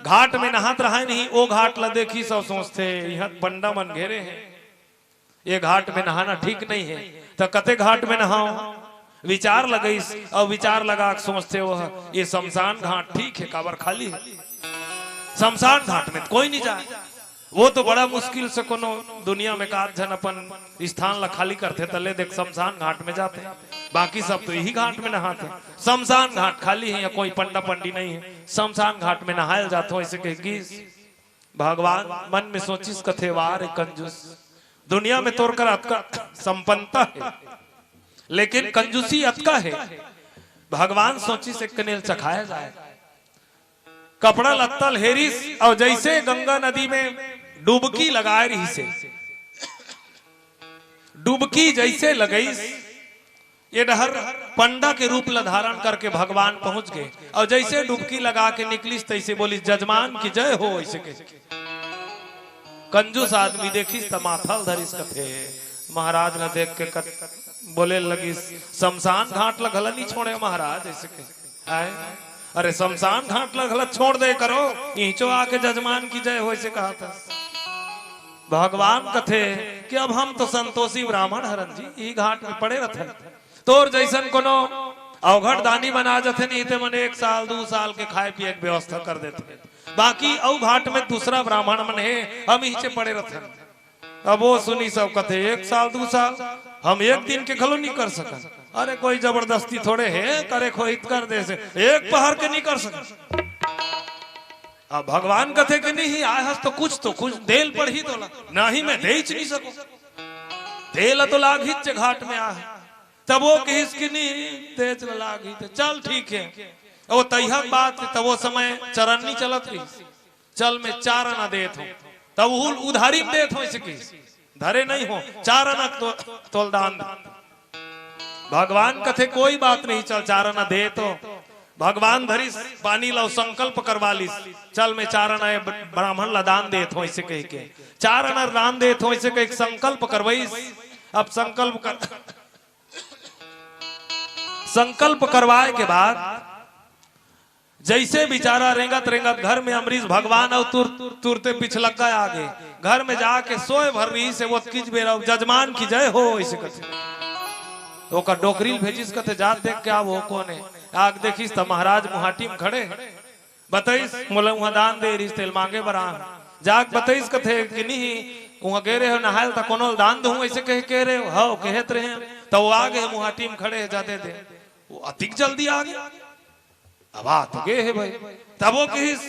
घाट में नहात रहाय नहीं, ओ घाट ला देखिस अउ सोचथे, "इहाँ पंडा मन घेरे हे, ये घाट में नहाना ठीक नहीं है, त कते घाट में नहाओ?" विचार लगइस अउ विचार लगा के सोचथे, "ओह, ये शमशान घाट ठीक है, काबर खाली है, शमशान घाट में त कोई नहीं जाए।" वो तो बड़ा मुश्किल से कोनो दुनिया में एकाध झन अपन स्थान ला खाली करथे, त ले देख शमशान घाट में जाथे, बाकी सब तो यही घाट में नहाथे। शमशान घाट खाली है या कोई पंडा पंडी नहीं है, शमशान घाट में नहायल जाथो, ऐसे कह गीस। भगवान मन में सोचिस, कथे, "वाह रे कंजूस, दुनिया में तोर कर अतका संपन्नता है, लेकिन कंजूसी अतका है।" भगवान सोचिस, "एक कनेल चखाया जाए।" कपड़ा लत्ता ल हेरिस अउ जैसे गंगा नदी में डुबकी लगाए रहिसे, डुबकी जैसे लगइस, ये डहर पंडा के रूप ला धारण करके भगवान पहुंच गए। अउ जैसे डुबकी लगा के निकलिस, तैसे बोलिस, "जजमान की जय हो।" ऐसे कह के कंजूस आदमी देखिस त माथा ल धरिस, कथे, महाराज ला देख के कत-, बोले लगिस, "शमशान घाट ला घला नहीं छोड़े महाराज," ऐसे कह। आय? अरे शमशान घाट ला घला छोड़ दे करो, इहिंचो आके जजमान की जय हो, ऐसे कहा था। भगवान कथे कि अब हम तो संतोषी ब्राह्मण हरन जी, ई घाट में पड़े रहथन। तोर जैसन कोनो अवघट दानी मन आ जथे, नहीं ते मन एक साल, दू साल के खाए पिए के व्यवस्था कर देथे। बाकी अउ घाट में दूसरा ब्राह्मण मन हे, हम इहिंचे पड़े रहथन। अब वो सुनिस अउ कथे, "एक साल, दू साल, हम एक दिन के घलो नहीं कर सकन।" अरे कोई जबरदस्ती थोड़े हे, करे खोहित कर दे से, एक पहर के नहीं कर सकन। अब भगवान कथे कि नहीं, आय हस तो कुछ तो कुछ देल पड़ही तोला। नहीं, मैं देच नहीं सकूं, देला तो लागही जे घाट में आहे। तब वो कहिस कि नहीं, देच ला लागही तो चल ठीक है। वो तइहा बात, तब वो समय चरन्नी चलत रही, चल मैं चार आना देत हूं, तब वो उधारी में देत हूं, ऐसे कहिस। धरे नहीं हो, चार आना तो तोल दान दे। भगवान कथे कोई बात नहीं, चल चार आना दे तो। भगवान धरिस पानी ला, संकल्प करवा लिस, चल मैं चार आना ये ब्राह्मण ला दान देत हूं, ऐसे कह के चार आना दान देत हूं, ऐसे कह के संकल्प करवाइस। अब संकल्प कर, संकल्प करवाए के बाद जैसे बिचारा रेंगत रेंगत घर में अमरीस भगवान अउ तुर-, तुरते पिछलग्गा आगे। घर में जाके सोए भर रहिस हे, ओतकीच बेरा जजमान की जय हो, ऐसे कथे। ओकर डोकरी ल भेजिस, कथे, "जा देख के आव वो कोन हे।" आके देखिस त महाराज मुहाटी में खड़े हे। बतइस, "मोला उहां दान दे रहिस, तेला मांगे बर आए हंव।" जाके बतइस, कथे कि, "नहीं, उहां गे रहे हो नहाय ल, त कोनो ल दान दहूं, ऐसे कहे, कहे रहे हो?" "हव, कहत रहे हंव।" त वो आगे मुहाटी में खड़े हे, "जा दे दे।" वो अतिक जल्दी आगे। अब आ तो गे हे भाई। तब वो कहिस,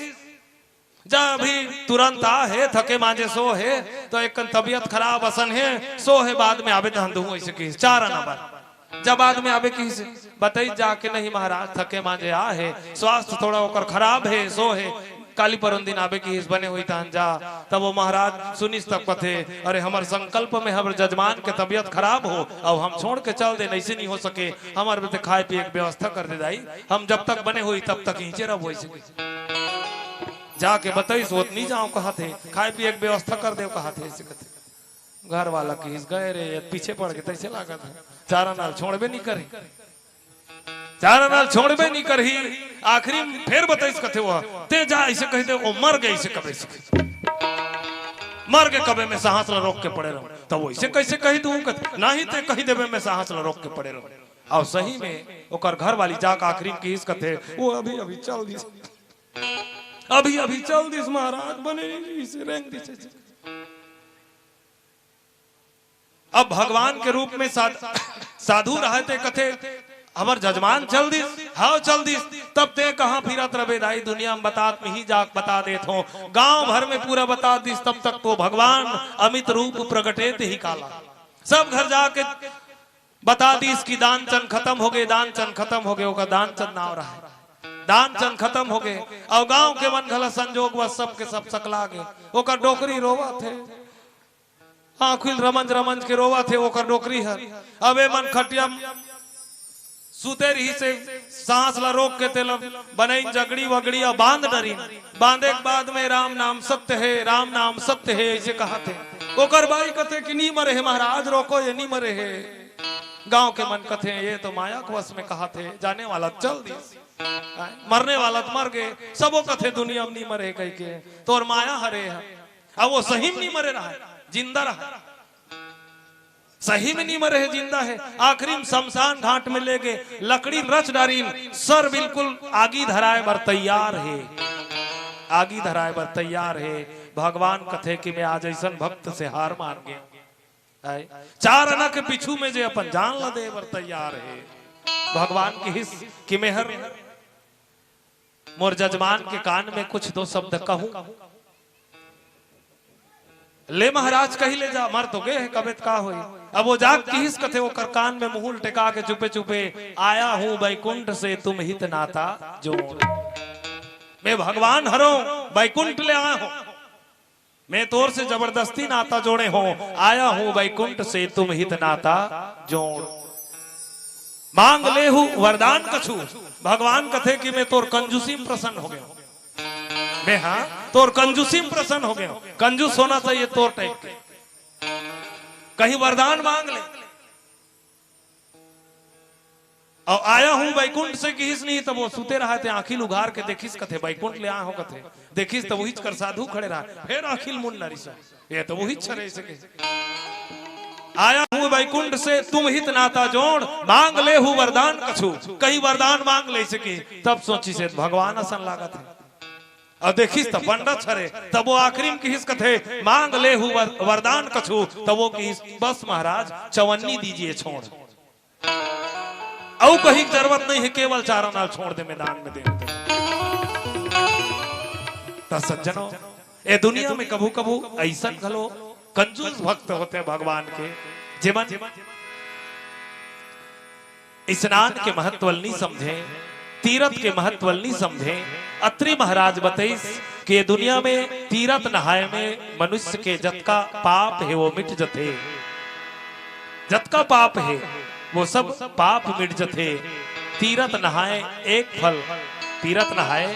"जा अभी तुरंत आ हे, थके मांजे सो हे, त एक कन तबीयत खराब असन हे, सो हे, बाद में आबे तहन दहूं," ऐसे कहिस। चार आना बर, "जा बाद में आबे," कहिस। बतइस जाके, "नहीं महाराज, थके मांजे आ हे, स्वास्थ्य थोड़ा ओकर खराब हे, सो हे, काली परोन दिन आबे," कहिस, "बने होही तहन जा।" तब वो महाराज सुनिस तब कथे, "अरे, हमर संकल्प में हमर जजमान के तबीयत खराब हो अउ हम छोड़ के चल देन, ऐसे नहीं हो सके, हमर बर ते खाए पिए के व्यवस्था कर दे दाई, हम जब तक बने होही तब तक इहिंचे रहबो," ऐसे कथे। जाके बतइस, "ओतनी जांव," कहत हे, "खाए पिए के व्यवस्था कर देव," कहत हे, ऐसे कथे। घर वाला कहिस, "गए रे, ये पीछे पड़ के तइसे लागत हे, चार आना ल छोड़बे नहीं करही, चार आना ल छोड़बे नहीं करही।" आखिरी में फेर बतइस, कथे, "वो ते जा," ऐसे कहि दे, "वो मर गे," ऐसे कबे से, "मर गे कबे, मैं सांस ला रोक के पड़े रहूं।" तब वो ऐसे कैसे कहि दूं, कथे, "नहीं, ते कहि देबे, मैं सांस ला रोक के पड़े रहूं।" अउ सही में ओकर घर वाली जाके आखिरी में कहिस, कथे, "वो अभी अभी चल दिस, अभी अभी चल दिस महाराज, बने नहीं, इसे रेंग दिस।" अब भगवान के रूप में साध-, साधु रहे ते कथे, "हमर जजमान चल दिस, हव चल दिस, तब ते कहां फिरत रबे दाई, दुनिया में बतात में ही जाके बता देत हों।" गांव भर में पूरा बता दिस, तब तक तो भगवान अमित रूप प्रगटे ते ही काला। सब घर जाके बता दिस कि दान चंद खतम होगे, दान चंद खतम होगे, ओकर दान चंद नाव रहे, दान चंद खतम होगे। अउ गांव के मन घला संजोगवश सबके सब सकला गे। ओकर डोकरी रोवत हे, आंखी ल रमंज रमंज के रोवत हे ओकर डोकरी हर। अब ए मन खटिया म सुते रहिस हे, सांस ला रोक के तेला बनइन जगड़ी वगड़ी अउ बांध डरिन। बांधे के बाद में, "राम नाम सत्य हे, राम नाम सत्य हे," ऐसे कहत हे। ओकर बाई कथे कि, "नी मरे हे महाराज, रोको, ये नी मरे हे।" गांव के मन कथे, "ये तो माया के वश में कहत हे, जाने वाला चल दिस, मरने वाला तो मर गे, सबो कथे दुनिया में नी मरे हे कहि के, तोर माया हरे हे।" अब वो सही में नी मरे रहे, जिंदा रहे। सही में नी मरे हे, जिंदा हे। आखिरी में शमशान घाट में ले गे, लकड़ी रच डारिन, सर बिल्कुल आगी धराए बर तैयार हे, आगी धराए बर तैयार हे। भगवान कथे कि मैं आज ऐसन भक्त से हार मान गे, आय, चार आना के पीछू में जे अपन जान ला दे बर तैयार हे। भगवान कहिस कि मेहर मोर जजमान के कान में कुछ दो शब्द कहूं। "ले महाराज, कहि ले जा, मर तो गे हे, कबे त का होई।" अब वो जाके कहिस कथे ओकर कान में मुंह ल टेका के चुपे चुपे, "आया हूं बैकुंठ से तुम हित नाता जोड़। मैं भगवान हरों, बैकुंठ ले आया हूं, मैं तोर से जबरदस्ती नाता जोड़े हों, आया हूं बैकुंठ से तुम हित नाता जोड़। मांग लेहू वरदान कछु।" भगवान कथे कि मैं तोर कंजूसी में प्रसन्न हो गया हूं। मैं, हां, तोर कंजूसी में प्रसन्न हो गया हूं। कंजूस होना चाहिए तोर टाइप के। कहीं वरदान मांग ले। "अउ आया हूं बैकुंठ से" किहिस नहीं, तब वो सुते रहा थे, आंखी ल उघार के देखिस कथे, "बैकुंठ ले आया हूं" कथे। देखिस तब उहीच कर साधु खड़े रहा, फेर आंखी ल मुन डारिस, "ये तो उहीच हरे" ऐसे कहे। "आया हूं बैकुंठ से तुम हित नाता जोड़, मांग लेहू वरदान कछु।" कहीं वरदान मांग ले ऐसे कहे। तब सोचिस, "ये तो भगवान असन लागत हे।" अउ देखिस त पंडत हरे, तब वो आखिरी में किहिस कथे, "मांग लेहू वर-, वरदान कछु।" तब वो किहिस, "बस महाराज, चवन्नी दीजिए छोड़, अउ कहीं जरूरत नहीं हे, केवल चार आना ल छोड़ दे, मैं दान में दे।" त सज्जनों, ए दुनिया में कभू-कभू अइसन घलो कंजूस भक्त होथे भगवान के, जेमन स्नान के महत्व ल नी समझे, तीरथ के महत्व ल नी समझे। अत्रि महाराज बतइस कि ए दुनिया में तीरथ नहाय में मनुष्य के जतका पाप हे, वो मिट जथे। जतका पाप हे, वो सब पाप मिट जथे। तीरथ नहाय एक फल, तीरथ नहाय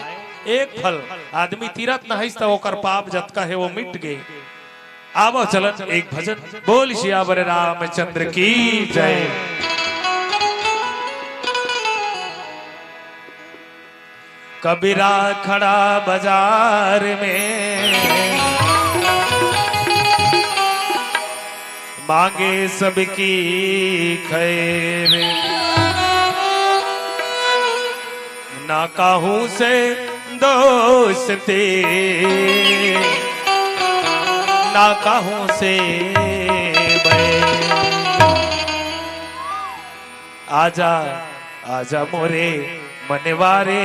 एक फल। आदमी तीरथ नहाइस त ओकर पाप जतका हे, वो मिट गे। आवव चलन एक भजन। बोल सियावर रामचंद्र की जय। कबीरा खड़ा बाजार में, मांगे सबकी खैर। ना कहूँ से दोस्ती, ना कहूँ से बैर। आजा, आजा मोरे मनवा रे,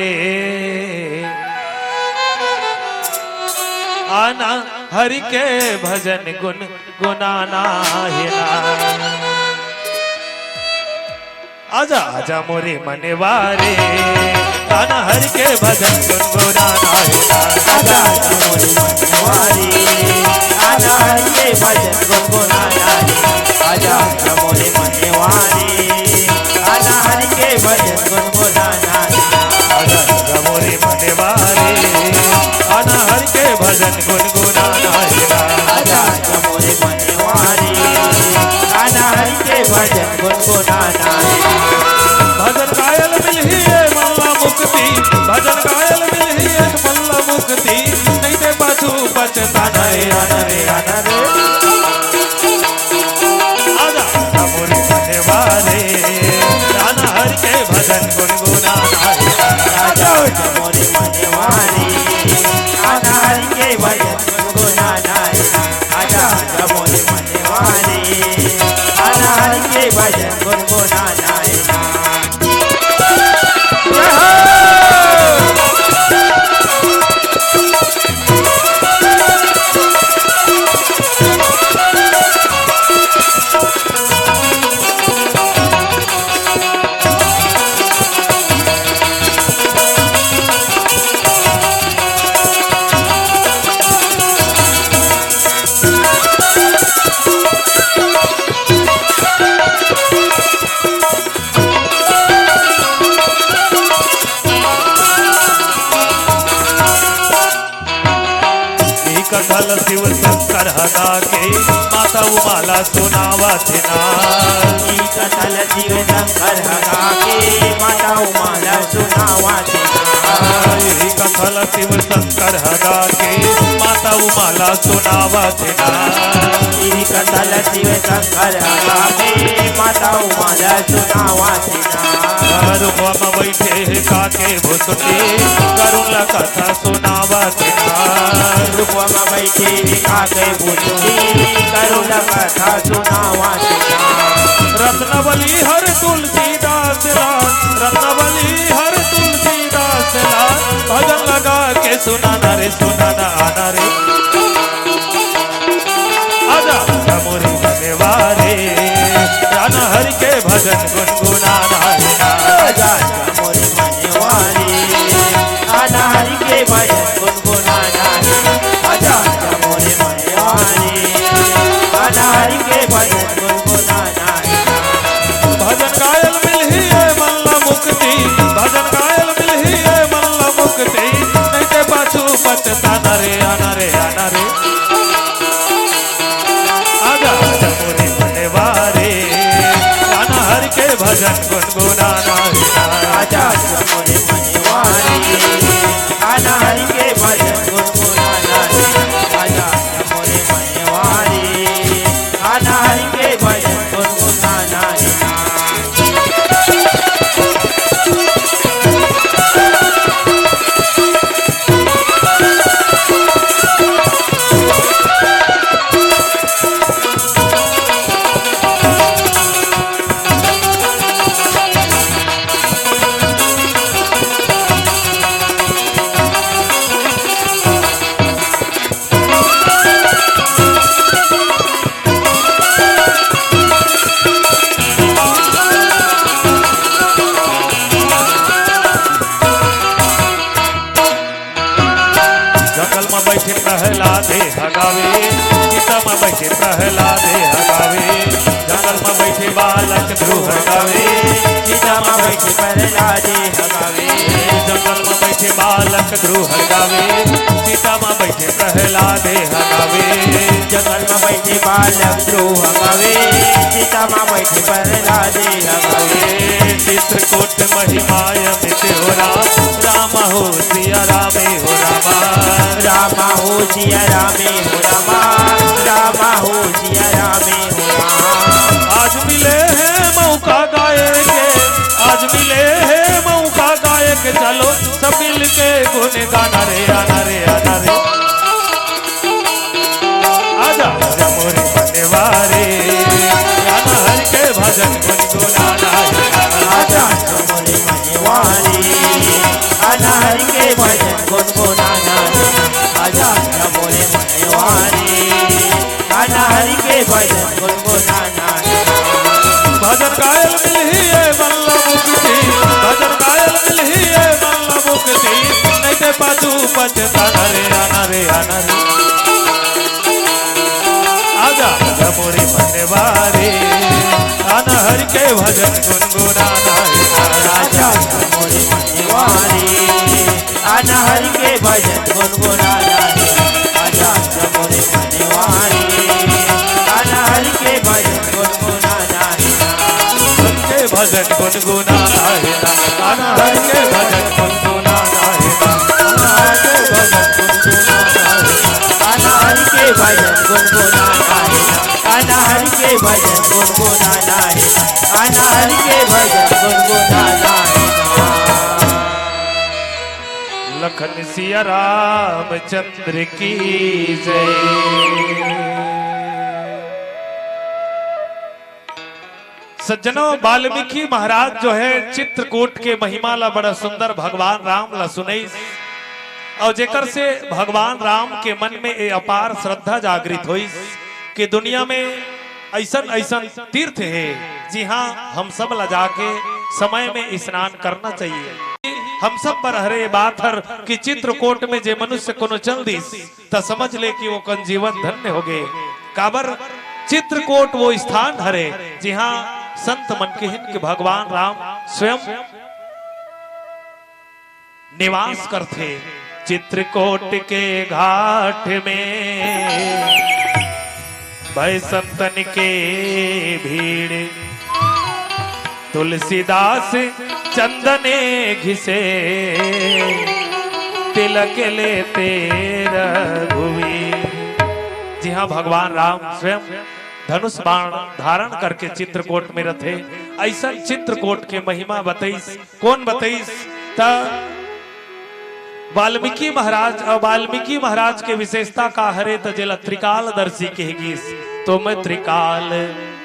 आना हरि के भजन गुनगुनाना हे ना। आजा, आजा मोरे मनवा रे, आना हरि के भजन गुनगुनाना हे ना। आजा, आजा मोरे मनवा रे, आना हरि के भजन गुनगुनाना हे ना। आजा, आजा मोरे मनवा रे, आना हरि के भजन गुनगुनाना हे ना। आजा, आजा मोरे मनवा रे, आना हरि के भजन गुनगुनाना हे ना। आजा, आजा मोरे मनवा रे, आना हरि के भजन गुनगुनाना हे ना। भजन गाय ल मिलही ए मन ल मुक्ति, भजन गाय ल मिलही ए मन ल मुक्ति, नइ ते पाछू पछताना रे, आना रे, आना रे। आजा, आजा मोरे मनवा रे, आना हरि के भजन गुनगुनाना हे ना। आजा, आजा मोरे मनवा रे, आना हरि के भजन गुनगुनाना हे ना। आजा, आजा मोरे मनवा रे, आना हरि के भजन गुनगुनाना हे ना। जय हो। इही कथा ल शिव शंकर ह गा के माता उमा ला सुनावत हे ना। इही कथा ल शिव शंकर ह गा के माता उमा ला सुनावत हे ना। इही कथा ल शिव शंकर ह गा के माता उमा ला सुनावत हे ना। इही कथा ल शिव शंकर ह गा के माता उमा ला सुनावत हे ना। रुखवा म बइठे हे काके भुसुंडी, करुण ल कथा सुनावत हे ना। रुखवा म बइठे हे काके भुसुंडी, करुण ल कथा सुनावत हे ना। रत्नवली हर तुलसीदास ला, रत्नवली हर तुलसीदास ला, भजन लगा के सुनाना रे, सुनाना आना रे। आजा, आजा मोरे मनवा रे, आना हरि के भजन गुनगुनाना हे ना। आजा, आजा मोरे मनवा रे, आना हरि के भजन गुनगुनाना हे ना। आजा, आजा मोरे मनवा रे, आना हरि के भजन गुनगुनाना हे ना। भजन गाय ल मिलही ए मन ल मुक्ति, भजन गाय ल मिलही ए मन ल मुक्ति, नइ ते पाछू पछताना रे, आना रे, आना रे। आजा, आजा मोरे मनवा रे, आना हरि के भजन गुनगुनाना हे ना। आजा, आजा मोरे मनवा रे, आना हरि के भजन गुनगुनाना हे ना। आजा, आजा मोरे मनवा रे, आना हरि के भजन गुनगुनाना हे ना। बइठे प्रहलाद हे गावे, चिता म बइठे प्रहलाद हे गावे, जंगल म बइठे बालक ध्रुव गावे, चिता म बइठे प्रहलाद हे गावे, जंगल म बइठे बालक ध्रुव गावे, चिता म बइठे प्रहलाद हे गावे, जंगल म बइठे बालक ध्रुव गावे, चिता म बइठे प्रहलाद हे गावे। चित्रकूट महिमा अमित हो राम, राम हो सिया राम हो रामा। राम हो सिया राम हो रामा, राम हो सिया राम हो रामा। आज मिले हे मौका गाए के, आज मिले हे मौका गाए के, चलो सब मिल के गुन गाना रे, आना रे, आना रे। आजा, आजा मोरे मनवारी, आना हरि के भजन गुनगुनाना हे। आजा, आजा मोरे मनवारी, आना हरि के भजन गुनगुनाना हे। आजा, आजा मोरे मनवारी, आना हरि के भजन गुनगुनाना हे। भजन गायल मिलही ए मन ल मुक्ति, भजन गायल मिलही ए मन ल मुक्ति, नइ ते पाछू पछताना रे, आना रे, आना रे। आजा, आजा मोरे मनवारी, आना हरि के भजन गुनगुनाना हे। आजा, आजा मोरे मनवारी, आना हरि के भजन गुनगुनाना हे। आजा, आजा मोरे मनवारी, आना हरि के भजन गुनगुनाना हे। हरि के भजन गुनगुनाना हे ना, आना हरि के भजन गुनगुनाना हे ना, आना हरि के भजन गुनगुनाना हे ना, आना हरि के भजन गुनगुनाना हे ना, आना हरि के भजन गुनगुनाना हे ना, आना हरि के भजन गुनगुनाना हे ना। लखन सिया रामचंद्र की जय। सज्जनों, वाल्मीकि महाराज जो है चित्रकूट के महिमा ला बड़ा सुंदर भगवान राम ला सुनइस, अउ जेकर से भगवान राम के मन में ए अपार श्रद्धा जागृत होइस कि दुनिया में अइसन अइसन तीर्थ हे, जिहां हम सब ला जाके समय में स्नान करना चाहिए। हम सब बर हरे बात हर कि चित्रकूट में जे मनुष्य कोनो चल दिस, त समझ ले कि ओकर जीवन धन्य होगे। काबर चित्रकूट वो स्थान हरे, जिहां संत मन किहिन कि भगवान राम स्वयं निवास करथे। चित्रकूट के घाट में भय संतन के भीड़, तुलसीदास चंदने घिसे, तिलक लेते रघुवीर। जी हाँ, भगवान राम स्वयं धनुष बाण धारण करके चित्रकूट में रथे। अइसन चित्रकूट के महिमा बतइस। कोन बतइस? त वाल्मीकि महाराज, अउ वाल्मीकि महाराज के विशेषता का हरे, त जेला त्रिकालदर्शी कहे गिस। तुम त्रिकालदर्शी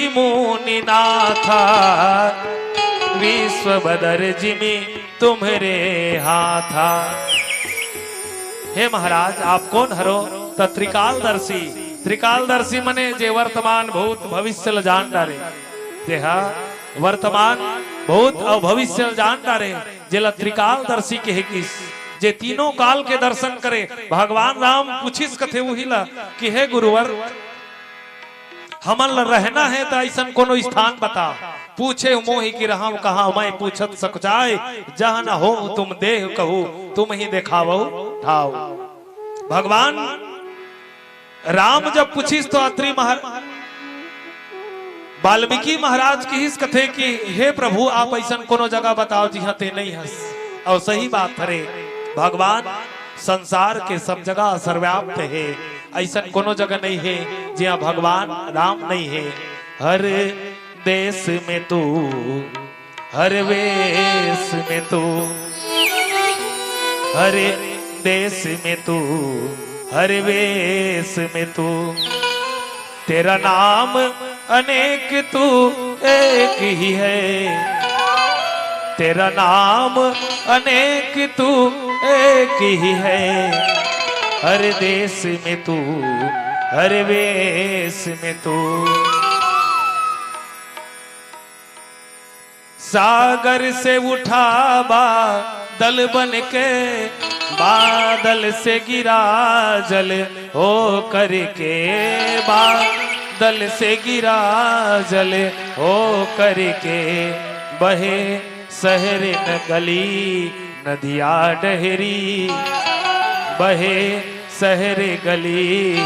मुनिनाथा, विश्व बदर जिमि तुम्हरे हाथा। हे महाराज, आप कोन हरो? त त्रिकालदर्शी। त्रिकालदर्शी मने जे वर्तमान, भूत, भविष्य ल जान डारे। जे हा वर्तमान, भूत अउ भविष्य ल जान डारे, जेला त्रिकालदर्शी कहे गिस, जे तीनों काल के दर्शन करे। भगवान राम पूछिस कथे उही ला कि हे गुरुवर, हमन ल रहना हे त अइसन कोनो स्थान बता। पूछे मोहि कि रहव कहाँ, मैं पूछत सकुचाय, जहाँ न हो तुम देह कहू, तुम ही देखावहु ठाव। भगवान राम जब पूछिस तो अत्रि महार-, वाल्मीकि महाराज किहिस कथे कि हे प्रभु, आप अइसन कोनो जगह बताव जिहाँ ते नइ हस। अउ सही बात हरे, भगवान संसार के सब जगह सर्वव्याप्त हे, अइसन कोनो जगह नइ हे जिहाँ भगवान राम नइ हे। हर देश में तू, हर वेश में तू, हर देश में तू, हर वेश में तू, तेरा नाम अनेक तू एक ही है, तेरा नाम अनेक तू एक ही है। हर देश में तू, हर वेश में तू। सागर से उठा बादल बन के, बादल से गिरा जल हो करके, बादल से गिरा जल हो करके, बहे शहर न गली नदिया डहरी, बहे शहर गली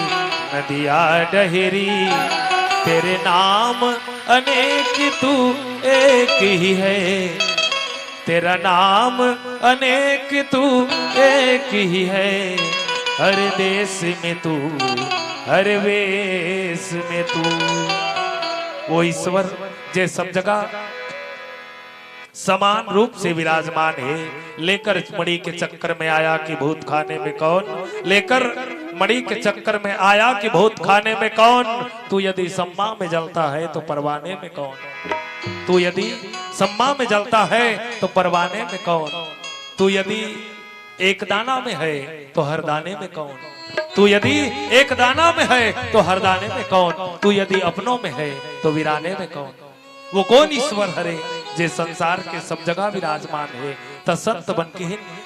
नदिया डहरी। तेरे नाम अनेक तू एक ही है, तेरा नाम अनेक तू एक ही है, हर देश में तू, हर वेश में तू। वो ईश्वर जे सब जगह समान रूप से विराजमान है, लेकर मणि के चक्कर में आया कि भूत खाने में कौन, लेकर मणि के चक्कर में आया कि भूत खाने में कौन। तू यदि सम्मा में जलता है तो परवाने में कौन, तू यदि सम्मा में जलता है तो परवाने में कौन, तू यदि एक दाना में है तो हर दाने में कौन, तू यदि एक दाना में है तो हर दाने में कौन, तू यदि अपनों में है तो वीराने में कौन। वो कौन ईश्वर हरे जे संसार के सब जगह विराजमान है? त संत बन के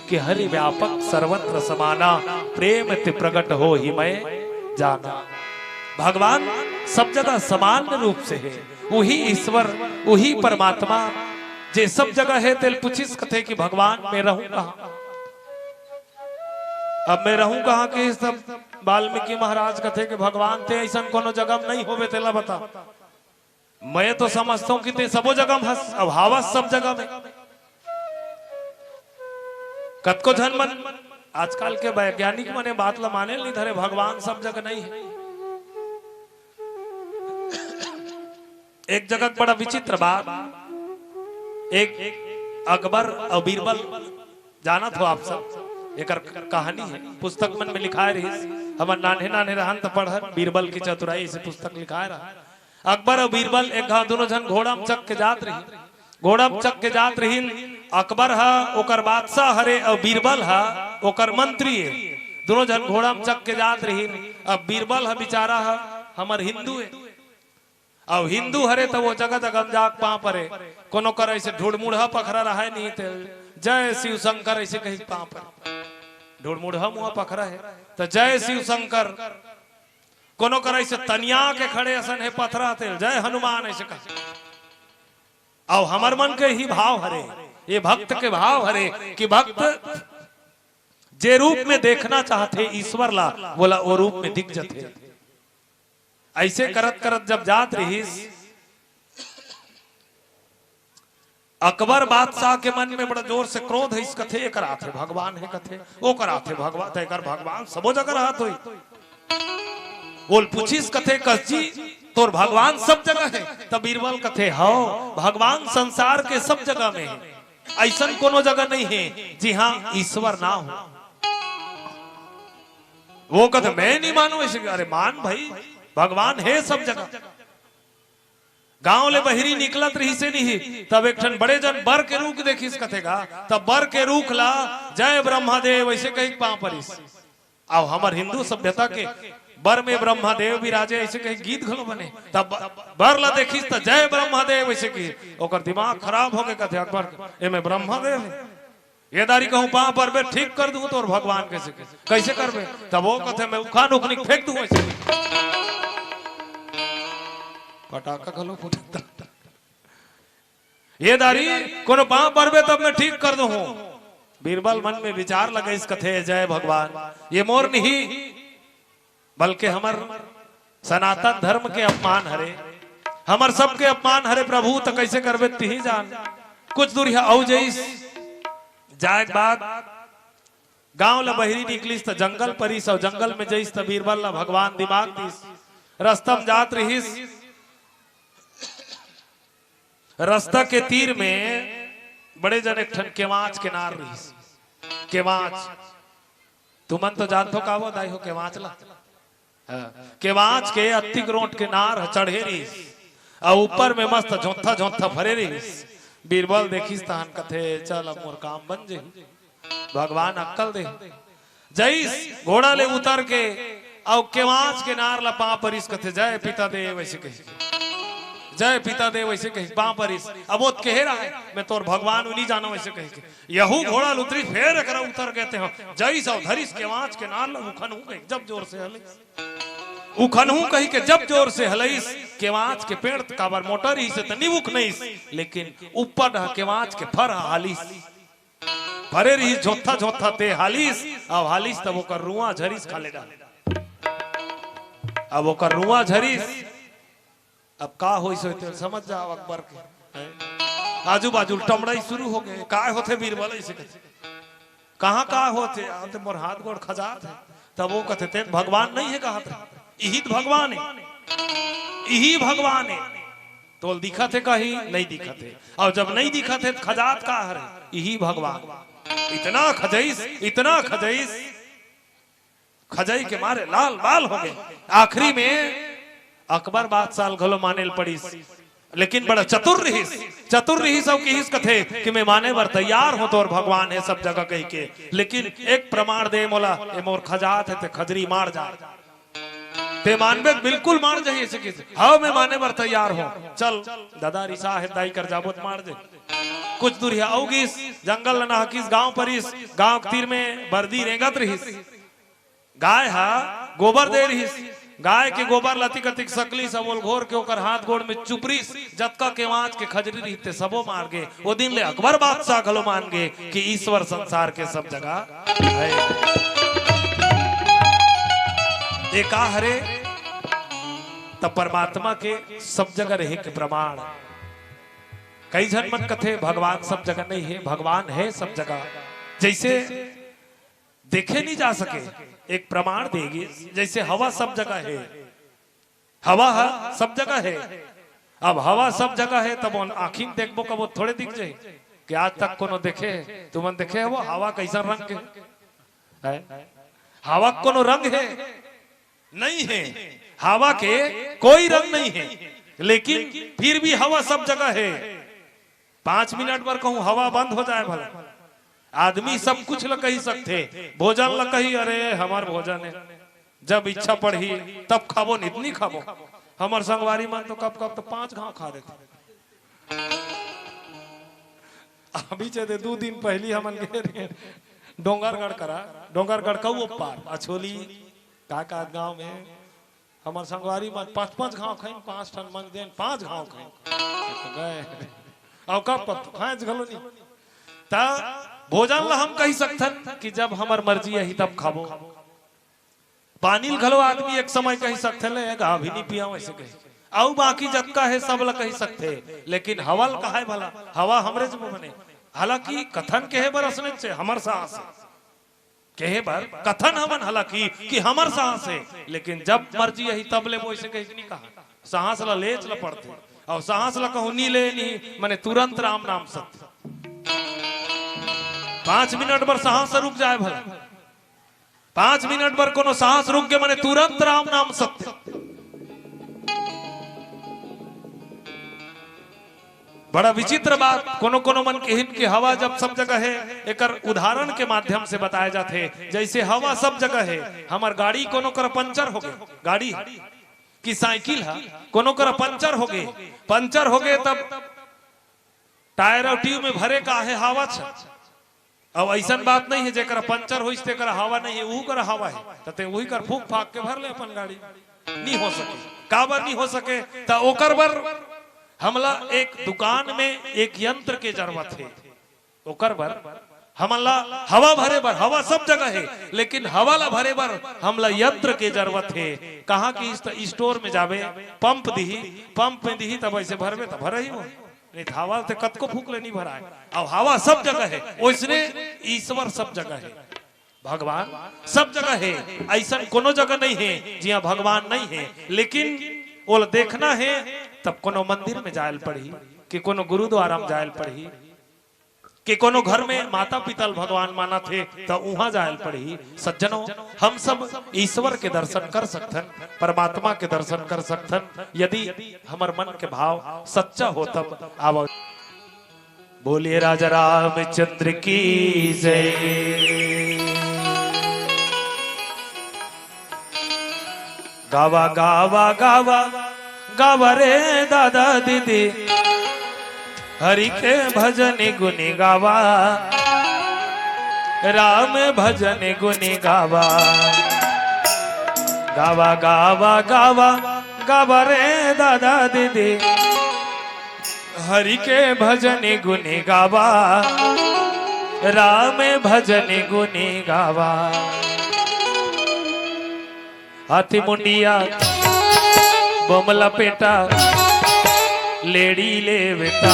कि हरि व्यापक सर्वत्र समाना, प्रेम ते प्रगट होहि मय जाना। भगवान सब जगह समान रूप से है, वही ईश्वर, वही परमात्मा जे सब जगह है। तेल पूछिस कथे कि भगवान मैं रहूं कहां? अब मैं रहूं कहां कि सब वाल्मीकि महाराज कथे कि भगवान ते ऐसन कोनो जगह में नहीं होवे, तेला बता। मैं तो समझता हूं कि ते सबो जगह में हस, अब हावस सब जगह में। कतको झन मन आजकल के वैज्ञानिक मने बात ला माने नहीं धरे, भगवान सब जगह नहीं है। एक जगह बड़ा विचित्र बात, एक अकबर और बीरबल, जानत हो आप सब, एकर कहानी है, पुस्तक मन में लिखाए रहिस। हमन नान्हे नान्हे रहन त पढ़न, बीरबल की चतुराई ऐसे पुस्तक लिखाए रहा। अकबर और बीरबल एक घाव दोनों झन घोड़ा में चघ के जात रहिन, घोड़ा में चघ के जात रहिन। अकबर ह ओकर बादशाह हरे और बीरबल ह ओकर मंत्री है। दोनों झन घोड़ा में चघ के जात रहिन। अब बीरबल ह बेचारा ह हमर हिंदू है, अब हिंदू हरे त वो जगह जगह में जाके पांव परे। कोनो कर ऐसे ढुड़मुड़हा पखरा रहे नहीं ते जय शिव शंकर ऐसे कही पांव परे। ढुड़मुड़हा मुआ पखरा है त जय शिव शंकर। कोनो कर ऐसे तनिया के खड़े असन है पथरा ते जय हनुमान ऐसे कही। अब हमर मन के ही भाव हरे, ये भक्त के भाव हरे कि भक्त जे रूप में देखना चाहथे ईश्वर ला, वोला वो रूप में दिख जथे। ऐसे करत करत जब जात रहिस, अकबर बादशाह के मन में बड़ा जोर से क्रोध है, इस कथे, "एकर आथे भगवान है," कथे, "ओकर आथे भगवान, त एकर भगवान सबो जगह रहत होई।" बोल पूछिस कथे, "कस जी, तोर भगवान सब जगह है?" तब बीरबल कथे, "हौ, भगवान संसार के सब जगह में है, ऐसन कोनो जगह नहीं है जिहां ईश्वर ना हो।" वो कथे, "मैं नहीं मानू ऐसे।" "अरे मान भाई, भगवान है सब जगह।" गांव ले बहिरी निकलत रहिसे नहीं, तब एक ठन बड़े जन बर के रूख देखिस कथे गा, तब बर के रूख ला जय ब्रह्मदेव ऐसे कही पांव परिस। अब हमर हिंदू सभ्यता के बर में ब्रह्मदेव विराजे ऐसे कही गीत घलो बने, तब बर ला देखिस त जय ब्रह्मदेव ऐसे कही, ओकर दिमाग खराब हो गए, कथे अकबर, "एमे ब्रह्मदेव है?" "ये दारी कहूं पांव परबे ठीक कर दूं तोर भगवान के।" "कैसे करबे?" तब वो कथे, "मैं उखान उखनी फेंक दूं ऐसे।" पटाखा घलो फूटता। "ये दारी कोनो पांव परबे तब मैं ठीक कर दूं।" बीरबल मन में विचार लगाइस कथे, "जय भगवान, ये मोर नहीं बल्कि हमर सनातन धर्म के अपमान हरे, हमर सबके अपमान हरे प्रभु, त कैसे करबे तिही जान।" कुछ दूर यहाँ अउ जइस, जाए के बाद गांव ला बहिरी निकलिस त जंगल परिस, अउ जंगल में जइस त बीरबल ला भगवान दिमाग दिस, रस्ता में जात रहिस। रस्ता के तीर में बड़े जन एक ठन केवांच के नार रहिस। केवांच, तुमन तो जानथो का वो दाई हो केवांच ला? हाँ। केवांच के अत्तिक रोंट के नार ह चढ़े रहिस, अउ ऊपर में मस्त झोंथा झोंथा फरे रहिस। बीरबल देखिस तहन कथे, "चल अब मोर काम बन जही।" भगवान अक्कल दे। जइस घोड़ा ले उतर के अउ केवांच के नार ला पांव परिस कथे, "जय पिता देव," ऐसे कही। जय पिता देव, वइसे कहिके बांह परिस। अब ओ त कहे रहय, मैं तोर भगवान हूं, नइ जानंव, वइसे कहिके। यहू घोड़ा ल उतरिस, फेर एकरा उतर गे तेह। जइस अउ धरिस केवांच के नार ल, उखनहूं कहिके जब जोर से हलइस। उखनहूं कहिके जब जोर से हलइस, केवांच के पेड़ त काबर मोटा रिहिस हे त नइ उखनइस, लेकिन ऊपर डहर केवांच के फर ह हालिस। फरे रिहिस झोंथा झोंथा ते हालिस, अब हालिस तब ओकर रुआं झरिस खाल्हे डहर। अब ओकर रुआं झरिस, अब का होइस होही तेला समझ जाव अकबर के। हैं? आजू बाजू टमड़ई सुरू हो गे, "काय होथे बीरबल?" अइसे कथे। "कहां का होथे?" "आ ते मोर हाथ गोड़ खजात हे।" तब ओ कथे, "तें भगवान नइ हे कहत रहे, इही त भगवान हे, इही भगवान हे।" तोला दिखत हे कहीं? नइ दिखत हे। अउ जब नइ दिखत हे त खजात का हरे? इही भगवान। इतना खजइस, इतना खजइस, खजई के मारे लाल बाल हो गे। आखिरी में अकबर बादशाह ल घलो माने ल पड़िस, लेकिन बड़ा चतुर रिहिस। चतुर रिहिस अउ किहिस कथे कि मैं माने बर तैयार हंव, तोर भगवान हे सब जगह कहिके, लेकिन एक प्रमाण दे मोला, ए मोर खजात हे ते खजरी मार जा। तें मानबे त बिल्कुल मार जाही, अइसे किहिस। "हव, मैं माने बर तैयार हंव।" "चल, ददा रिसा हे, दाई कर जाबो त मार दे।" कुछ दूरिहा अउ गिस, जंगल ल नहकिस, गांव परिस, गांव के तीर में बरदी रेंगत रिहिस। गाय ह गोबर दे रिहिस। गाय के गोबर ल अतिक अतिक सकलिस, अउ ओला घोर के ओकर हाथ गोड़ में चुपरिस। जतका केवांच के खजरी रिहिस ते सबो मार गे। ओ दिन ले अकबर बादशाह घलो मान गे कि ईश्वर संसार के सब जगह हे। ए का हरे? त परमात्मा के सब जगह रहे के प्रमाण। कई झन मन कथे भगवान सब जगह नइ हे, भगवान हे सब जगह। जइसे देखे नइ जा सके, एक प्रमाण दे गिस, जइसे हवा सब जगह हे, हवा ह सब जगह हे। अब हवा सब जगह हे, तब ओन आँखी म देखबो, कभू थोड़े दिख जाही कि आज तक कोनो देखे हे? तुमन देखे हवो हवा कइसन रंग के हे? हवा के कोनो रंग हे? नइ हे। हवा के कोई रंग नइ हे, लेकिन फिर भी हवा सब जगह हे। पांच मिनट बर कहूं हवा बंद हो जाय भला, आदमी सब कुछ ल कहि सकथे, भोजन ल कही, "अरे, हमर भोजन हे, जब इच्छा पड़ही तब खाबो, नइ त नइ खाबो।" हमर संगवारी मन तो कब कब तो पांच घांव खा देथे। अभी चेते दू दिन पहिली हमन गे रेहेन डोंगरगढ़ करा, डोंगरगढ़ कऊ ओ पार, अछोली का का गांव में हमर संगवारी मन पांच पांच घांव खाइन, पांच ठन मंज देन, पांच घांव खाइन। त गए। अउ कब कब तो खाएच घलो नइ। त भोजन ल हम कहि सकथन कि जब हमर मर्जी आही तब खाबो। पानी ल घलो आदमी एक समय कहि सकथे, "ले, एक घांव भी नइ पियंव," अइसे कही। अउ बाकी जतका हे सब ल कहि सकथे, लेकिन हवा ल कहाय भला, हवा हमरे जब बने। हालांकि कथन केहे बर असनेच हे, हमर सांस हे। केहे बर कथन हमन हालांकि कि हमर सांस हे, लेकिन जब मर्जी आही तब लेबो, अइसे कहिके नइ कहा। सांस ल लेच ल पड़थे, अउ सांस ल कहूं नइ ले नइ, मने तुरंत राम नाम सत्य। पांच मिनट बर सांस रुक जाय भला, पांच मिनट बर कोनो सांस रुक गे, मने तुरंत राम नाम सत्य। बड़ा विचित्र बात, कोनो कोनो मन किहिन कि हवा जब सब जगह हे, एकर उदाहरण के माध्यम से बताय जाथे। जइसे हवा सब जगह हे, हमर गाड़ी कोनो करा पंचर होगे, गाड़ी कि साइकिल ह कोनो करा पंचर होगे, पंचर होगे तब टायर अउ ट्यूब में भरे का हे? हवा छ। अब अइसन बात नइ हे, जेकरा पंचर होइस तेकरा हवा नइ हे, उहू करा हवा हे, त तें उही कर फूंक फांक के भर ले अपन गाड़ी। नइ हो सके। काबर नइ हो सके? त ओकर बर हमला एक दुकान में एक यंत्र के जरूरत हे। ओकर बर हमन ला हवा भरे बर, हवा सब जगह हे, लेकिन हवा ला भरे बर हमला यंत्र के जरूरत हे। कहाँ कि इस त स्टोर में जाबे, पंप दिही, पंप में दिही, तब अइसे भरबे, तब भरही वो। नइ त हवा ते कतको फूंक ले नइ भराय। अब हवा सब जगह हे, ओइसने ईश्वर सब जगह हे, भगवान सब जगह हे। अइसन कोनो जगह नइ हे जिहां भगवान नइ हे, लेकिन ओला देखना हे तब कोनो मंदिर में जाय ल पड़ही कि कोनो गुरुद्वारा में जाय ल पड़ही कि कोनो घर में माता पिता ल भगवान मानत हे त उहां जाय ल पड़ही। सज्जनों, हम सब ईश्वर के दर्शन कर सकथन, परमात्मा के दर्शन कर सकथन, यदि हमर मन के भाव सच्चा हो तब। आवव। बोलिए राजा रामचंद्र की जय। गावा गावा गावा गावा रे दादा दीदी, हरि के भजन गुनी गावा, राम भजन गुनी गावा। गावा, गावा, गावा, गावा रे दादा दीदी, हरि के भजन गुनी गावा, राम भजन गुनी गावा। हाथी मुंडिया, बमला पेटा, लेड़ी लेवता।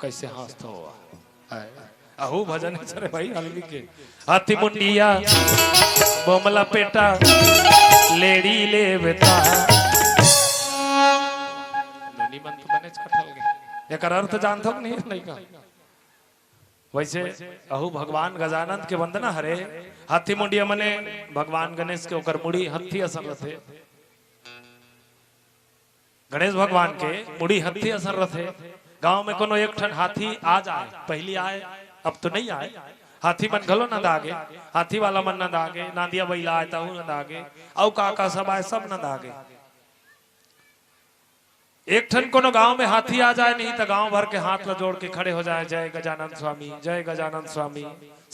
कैसे हंसत हो? हाय। अहू भजन हे रे भाई, अलवी के। हाथी मुंडिया, बमला पेटा, लेड़ी लेवता। नोनी मन तो बनेच कठल गे। एकर अर्थ जानथो कि नहीं, नहीं का? वैसे अहू भगवान गजानन के वंदना हरे। हाथी मुंडिया मने भगवान गणेश के, ओकर मुड़ी हत्थी असन रथे। गणेश भगवान के मुड़ी हत्थी असन रथे। गांव में कोनो एक ठन हाथी आ जाए, पहली आए, अब तो नहीं आए, हाथी मन घलो नंदागे, हाथी वाला मन नंदागे, नांदिया बइला आए, तहू नंदागे, अउ का का सब आए, सब नंदागे। एक ठन कोनो गांव में हाथी आ जाए नहीं, त गांव भर के हाथ ला जोड़ के खड़े हो जाए, "जय गजानन स्वामी, जय गजानन स्वामी।"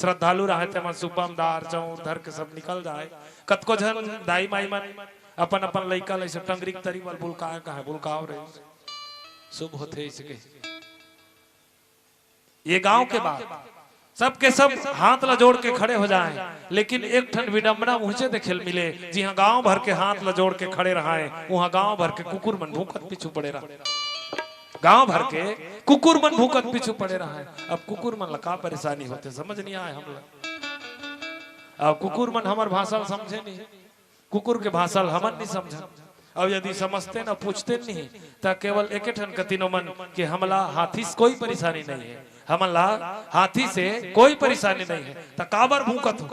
श्रद्धालु रहे, तेमन सुपम, दार, चाउर धर के सब निकल जाए। कतको झन दाई माई मन अपन अपन लइका ला अइसे टंगरी के तरी वाल बुलकाए, कहे, "बुलकाव रे, शुभ होथे," अइसे कहे। ये गांव के बात, सबके सब हाथ ला जोड़ के खड़े हो जाए, लेकिन एक ठन विडंबना उहचे देखे ल मिले, जिहां गांव भर के हाथ ला जोड़ के खड़े रहाए, उहां गांव भर के कुकुर मन भूंकत पीछू पड़े रहा। गांव भर के कुकुर मन भूंकत पीछू पड़े रहाए। अब कुकुर मन ला का परेशानी होथे, समझ नहीं आए हमला। अब कुकुर मन हमर भाषा ला समझे नहीं, कुकुर के भाषा ल हमन नहीं समझन। अब यदि समझते न पूछते नहीं, त केवल एके ठन कतिन ओमन के हमला हाथी से कोई परेशानी नहीं है, हमन ला हाथी से कोई परेशानी नहीं है, त काबर भूंकत हो?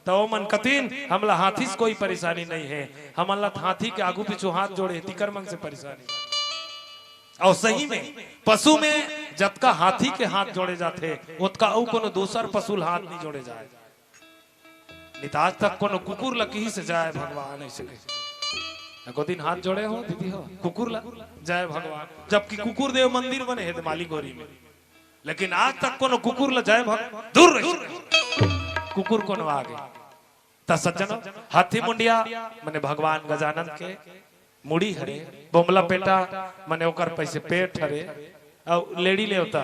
त ओमन कतिन हमला हाथी से कोई परेशानी नहीं है, हमन ला हाथी के आगू पीछू हाथ जोड़े हे, तिकर मन से परेशानी। और सही में पशु में जतका हाथी के हाथ जोड़े जाथे, ओतका अउ कोनो दूसर पशु ल हाथ नहीं जोड़े जाए। नहीं त आज तक कोनो कुकुर ल किहिस हे जय भगवान, अइसे कहिस। एको दिन हाथ जोड़े हो दीदी हो कुकुर ल जय भगवान, जबकि कुकुर देव मंदिर बने हे माली गोरी में, लेकिन आज तक कोनो कुकुर ल जय भगवान, दूर रही, कुकुर कोनो आगे। त सज्जनो, हाथी मुंडिया मने भगवान गजानन के मुड़ी हरे, बोमला पेटा मने ओकर पैसे पेट हरे, अउ लेड़ी लेवता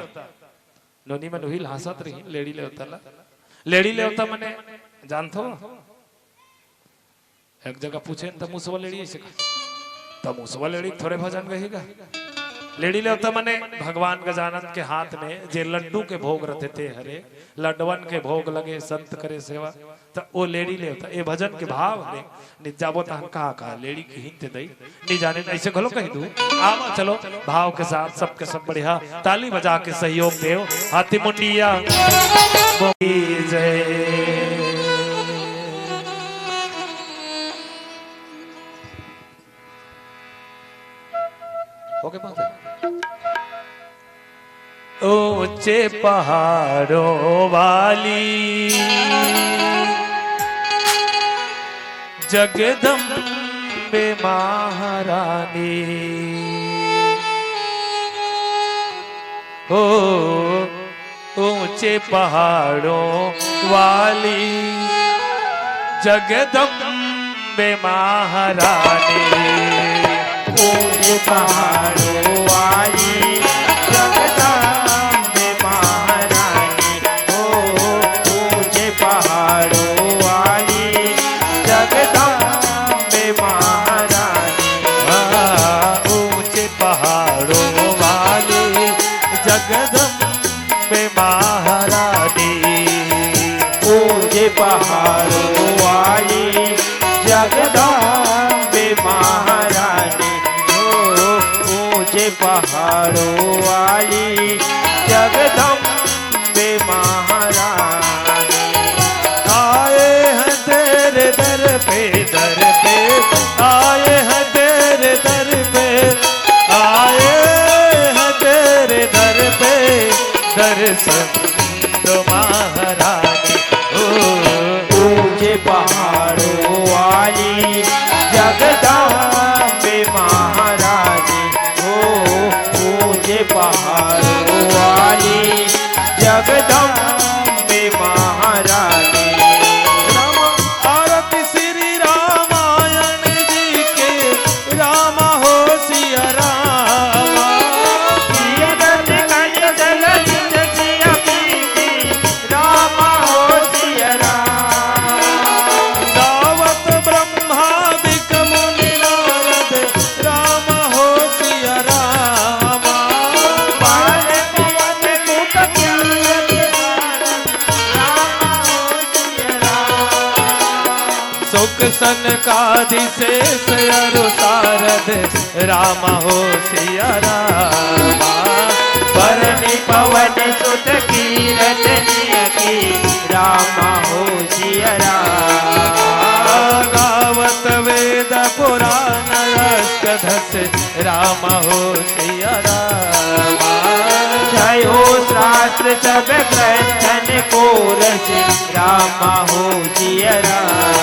नोनी मन उही ल हांसत रही, लेड़ी लेवता ला। लेड़ी लेवता मने जानथो? एक जगह पूछे त मुसवा लेड़ी अइसे कहा। त मुसवा लेड़ी थोरे भजन गही गा। लेड़ी लेवता मने भगवान गजानन के हाथ में जे लड्डू के भोग रथे ते हरे, लड्डवन के भोग लगे संत करे सेवा। त ओ लेड़ी लेवता, ए भजन के भाव हरे, नित जाबो तहन कहा कहा लेड़ी किहिन ते दई। नहीं जाने, ऐसे घलो कह दूं। आवा, चलो, भाव के साथ, सबके सब बढ़िया, ताली बजा के सहयोग देव। हाथी मुंडिया बोली जय। हो गए बात? ऊंचे पहाड़ों वाली जगदम्बे महारानी, हो ऊंचे पहाड़ों वाली जगदम्बे महारानी। ऊंचे पहाड़ों वाली जगदम्बे महारानी, ओ ऊंचे पहाड़ों वाली जगदम्बे महारानी। हाँ, ऊंचे पहाड़ों वाली जगदम्बे महारानी। ऊंचे पहाड़ों वाली जगदम्बे महारानी, ओ ऊंचे पहाड़ों वाली जगदम्बे महारानी। आए हैं तेरे दर पे, दर पे, आए हैं तेरे दर पे, आए हैं तेरे दर पे, दर्शन दो महारानी। ओ ऊंचे पहाड़ों वाली जगदम्बे सनकादि शेष अरु सारद राम हो सिया रामा। परनि पवन सुत कीरत नियति राम हो सिया रामा। गावत वेद पुराण अष्टदश राम हो सिया रामा। छयो शास्त्र सब ग्रंथन कोरस राम हो सिया रामा।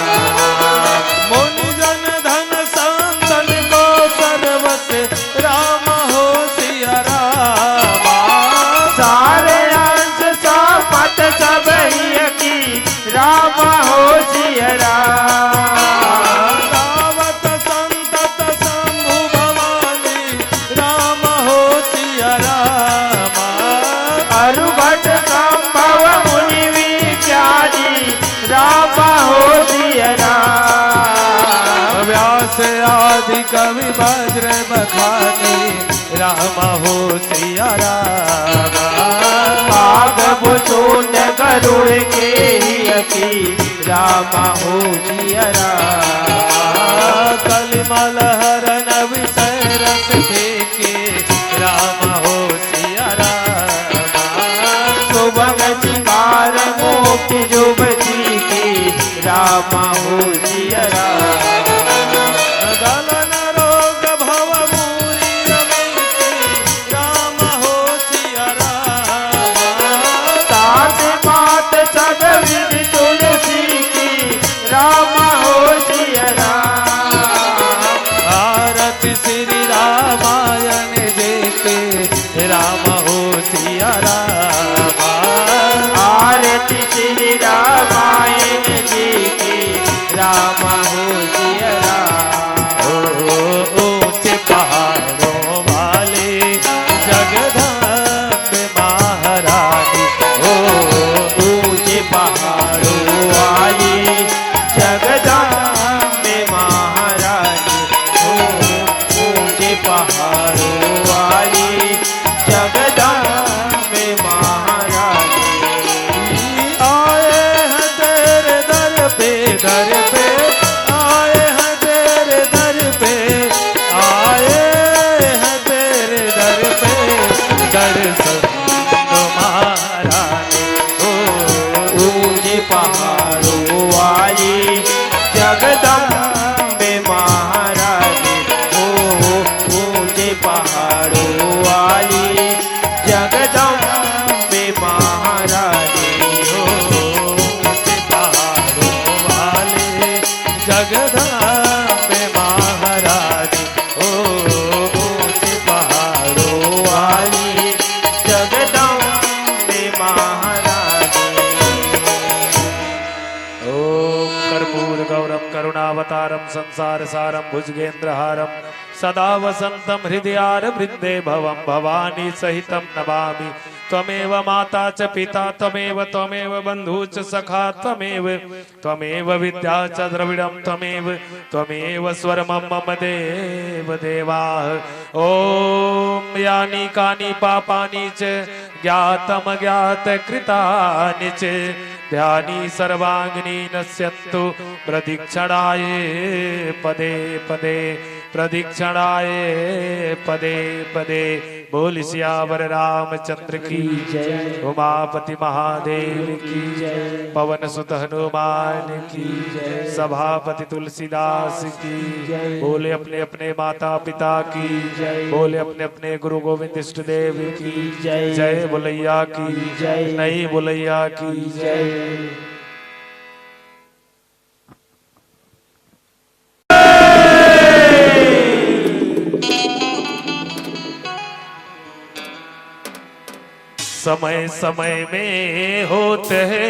मुनि जन धन संतन को सर्वस राम हो सिया रामा। सारे अंश संपत सब ही की राम हो सिया रामा। गावत संतत शंभु भवानी राम हो सिया रामा। अरु भट संभव मुनि विचारी राम हो सिया रामा। व्यास आदि कवि वज्र बखानी राम हो सिया रामा। बाघ भुसुंड गरुड़ के ही अति राम हो सिया रामा। कलिमल हरण विषय रस फेंके राम हो सिया रामा। सुभग सिंगार मोक्ष जुगति के राम हो सिया रामा। गलन रोग भव भूरि रमैती राम हो सिया रामा। तात मात सब विधि तुलसी की राम हो सिया रामा। आरती श्री रामायण जी की राम हो सिया रामा। आरती श्री रामायण जी की राम हो सिया रामा। ओ, ऊंचे पहाड़ों वाली जगदम्बे महारानी, ओ, ऊंचे पहाड़ों वाली जगदम्बे महारानी, ओ, ऊंचे पहाड़ों वाली जगदम्बे महारानी। आए हैं तेरे दर पे, दर पे, आए हैं तेरे दर पे, आए हैं तेरे दर पे, दर्शन दो महारानी। ओ, ऊंचे पहाड़ों वाली जगदम्बे महारानी, ओ, ऊंचे पहाड़ों वाली जगदम्बे महारानी हो। ऊंचे पहाड़ों वाली जगदम्बे महारानी हो। ऊंचे पहाड़ों वाली जगदम्बे महारानी। ओम कर्पूर गौरम करुणावतारम संसार सारम भुजगेंद्रहारम सदा वसंतम हृदयार वृंदे भवम भवानी सहितम नमामि। त्वमेव माता च पिता त्वमेव, त्वमेव बंधु च सखा त्वमेव, त्वमेव विद्या च द्रविणम त्वमेव, त्वमेव स्वर मम मम देव देवा। ओम यानि कानि पापानि च ज्ञातम ज्ञात कृतानि च ध्यानि सर्वांगिनी नश्यंतु प्रदीक्षणाय पदे पदे, प्रदीक्षणाय पदे पदे। बोल सियावर रामचंद्र की जय। उमापति महादेव की जय। पवन सुत हनुमान की जय। सभापति तुलसीदास की जय। बोले अपने अपने माता पिता की जय। बोले अपने अपने गुरु गोविंद इष्ट देव की जय। जय बोलैया की जय। नई बोलैया की जय। समय समय में होत हे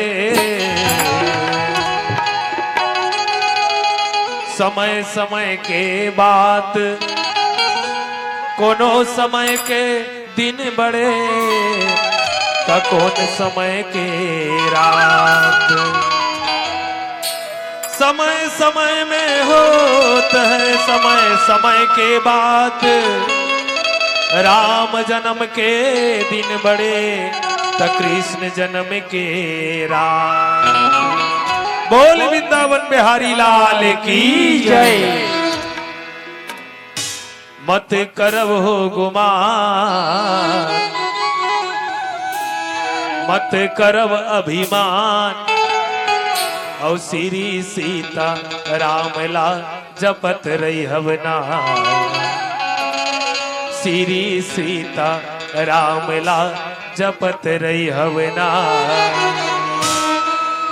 समय समय के बात, कोनो समय के दिन बड़े, त कोन समय के रात। समय समय में होत हे समय समय के बात। राम जनम के दिन बड़े, त कृष्ण जनम के रात। बोल वृंदावन बिहारी लाल की जय। मत करव हो गुमान, मत करव अभिमान, अउ श्री सीता राम ला जपत रहिहव ना। श्री सीता राम ला जपत रहिहव ना।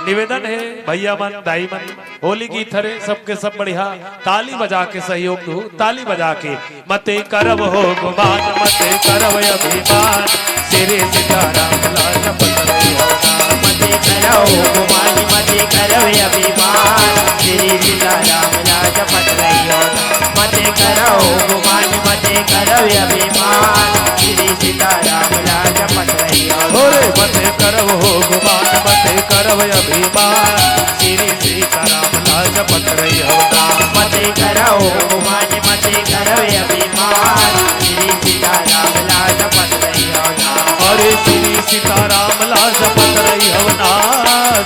निवेदन हे भैया मन, दाई मन, होली गीत हरे, सबके सब बढ़िया, ताली बजा के सहयोग दू, ताली बजा के। मते करव हो गुमान, मते करव अभिमान, श्री सीताराम ला जपत रहिहव ना। मते करव हो गुमान, मते करव अभिमान, श्री सीताराम ला जपत रहिहव ना। मते करव हो गुमान, मते करव अभिमान, श्री सीताराम ला जपत रहिहव ना। अरे मते करव हो गुमान, मते करव अभिमान, श्री सीताराम ला जपत रहिहव ना। मते करव हो गुमान, मते करव अभिमान, श्री सीताराम ला जपत रहिहव ना। अरे श्री सीताराम ला जपत रहिहव ना,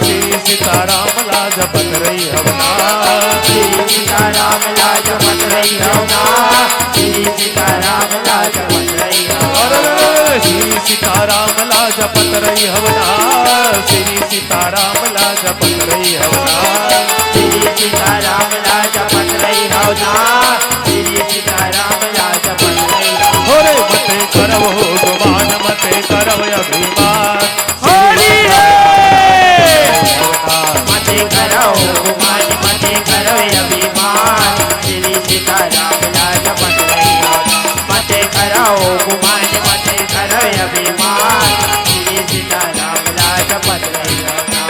श्री सीताराम ला जपत रहिहव ना। श्री सीताराम ला जपत रहिहव ना, श्री सीताराम ला जपत रहिहव ना। अरे श्री सीताराम ला जपत रहिहव ना, श्री सीताराम ला जपत रहिहव ना। श्री सीताराम ला जपत रहिहव ना, श्री सीताराम ला जपत रहिहव ना। अरे मते करव हो गुमान, मते करव अभिमान। हरि हरि। मते करव गुमान, मते करव अभिमान, श्री सीताराम ला जपत रहिहव ना। मते करव गुमान, मते करव अभिमान, श्री सीताराम ला जपत रहिहव ना।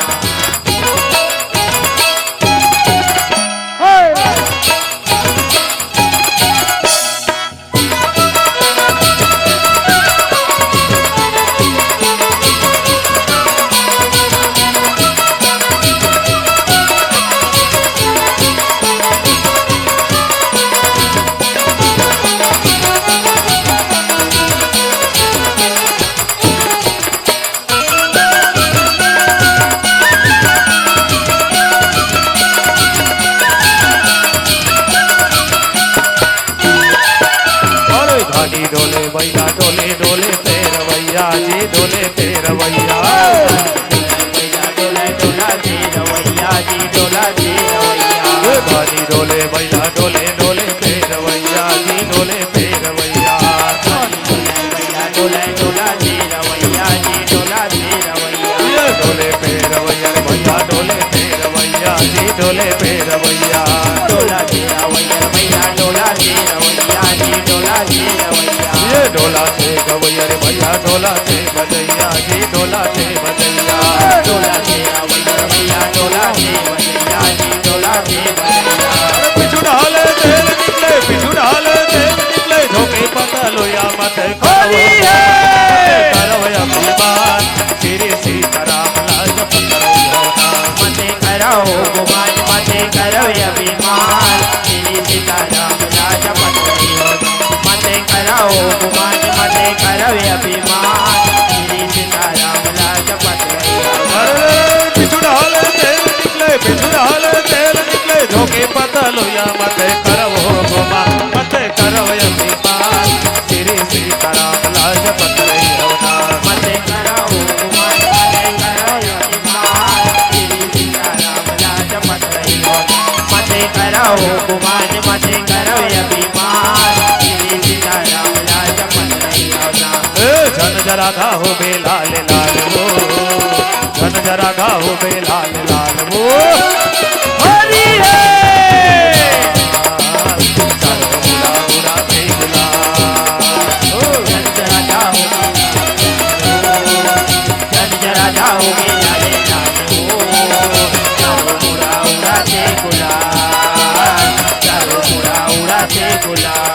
अरे धानी डोले भैया, डोले डोले पैरवैया जी, डोले पैरवैया। डोला पैरवैया जी, डोला पैरवैया। ए धानी डोले भैया, डोले डोले पैरवैया जी, डोले पैरवैया। डोला पैरवैया जी, डोला पैरवैया। ये डोले पैरवैया रे भैया, डोले पैरवैया जी, डोले पैरवैया। डोला पैरवैया रे भैया, डोला पैरवैया जी, डोला पैरवैया। ये डोला पैरवैया रे भैया, डोला पैरवैया जी, डोला पैरवैया। डोला पैरवैया रे भैया, डोला पैरवैया जी, डोला पैरवैया। अरे पिछू ढाले तेल निकले, पिछू ढाले तेल निकले, झोंके पता लोया मत। हरि हरि। करव अभिमान, श्री सीताराम ला जपत रहिहव ना। मते करव गुमान, मते करव अभिमान, श्री सीताराम ला जपत रहिहव ना। मते करव गुमान, मते करव अभिमान, श्री सीताराम ला जपत रहिहव ना। अरे पिछू ढाले तेल निकले, पिछू ढाले तेल निकले, झोंके पता लोया मते करव गुमान, मते करव अभिमान। श्री सीताराम ला जपत रहिहव ना। मते करव गुमान, मते करव अभिमान, श्री सीताराम ला जपत रहिहव ना। मते करव गुमान, मते करव अभिमान, श्री सीताराम ला जपत रहिहव ना। ए, झन जरा धा हो बे लाल लाल हो, झन जरा धा हो बे लाल लाल हो। हरि हे। चारों मुड़ा उड़ाते गुलाल। ओ। झन जरा धा हो बे लाल लाल हो। झन जरा धा हो बे लाल लाल हो। चारों मुड़ा उड़ाते गुलाल। चारों मुड़ा उड़ाते गुलाल।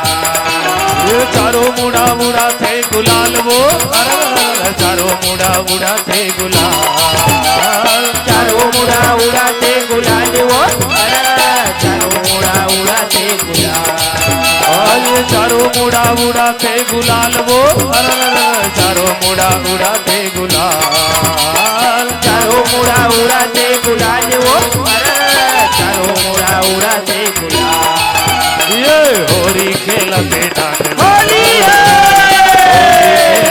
ये चारों मुड़ा उड़ाते गुलाल वो, अरे, अरे, अरे, चारों मुड़ा उड़ाते गुलाल। चारों मुड़ा उड़ाते गुलाल वो, अरे, अरे, अरे, चारों मुड़ा उड़ाते गुलाल। और ये चारों मुड़ा उड़ाथे गुलाल वो, अरे, अरे, अरे, चारों मुड़ा उड़ाथे गुलाल। चारों मुड़ा उड़ाथे गुलाल वो, अरे, अरे, चारों मुड़ा उड़ाथे गुलाल। ये होरी खेलथे डांड, होली है।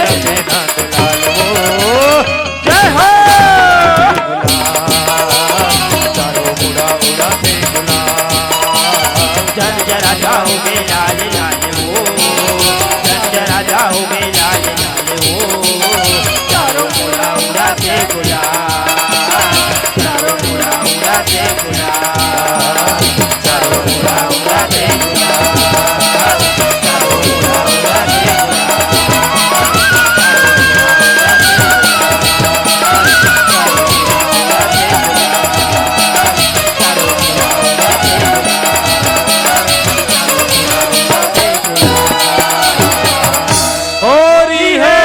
होरी खेलथे डांड लाल वो। जय हो। चारों मुड़ा उड़ाथे गुलाल। जल जरा जाओ गे लाल लाल वो, जल जरा जाओ गे लाल लाल वो। चारों मुड़ा उड़ाथे गुलाल, चारों मुड़ा उड़ाथे गुलाल। होरी है।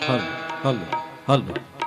Hello, hello, hello.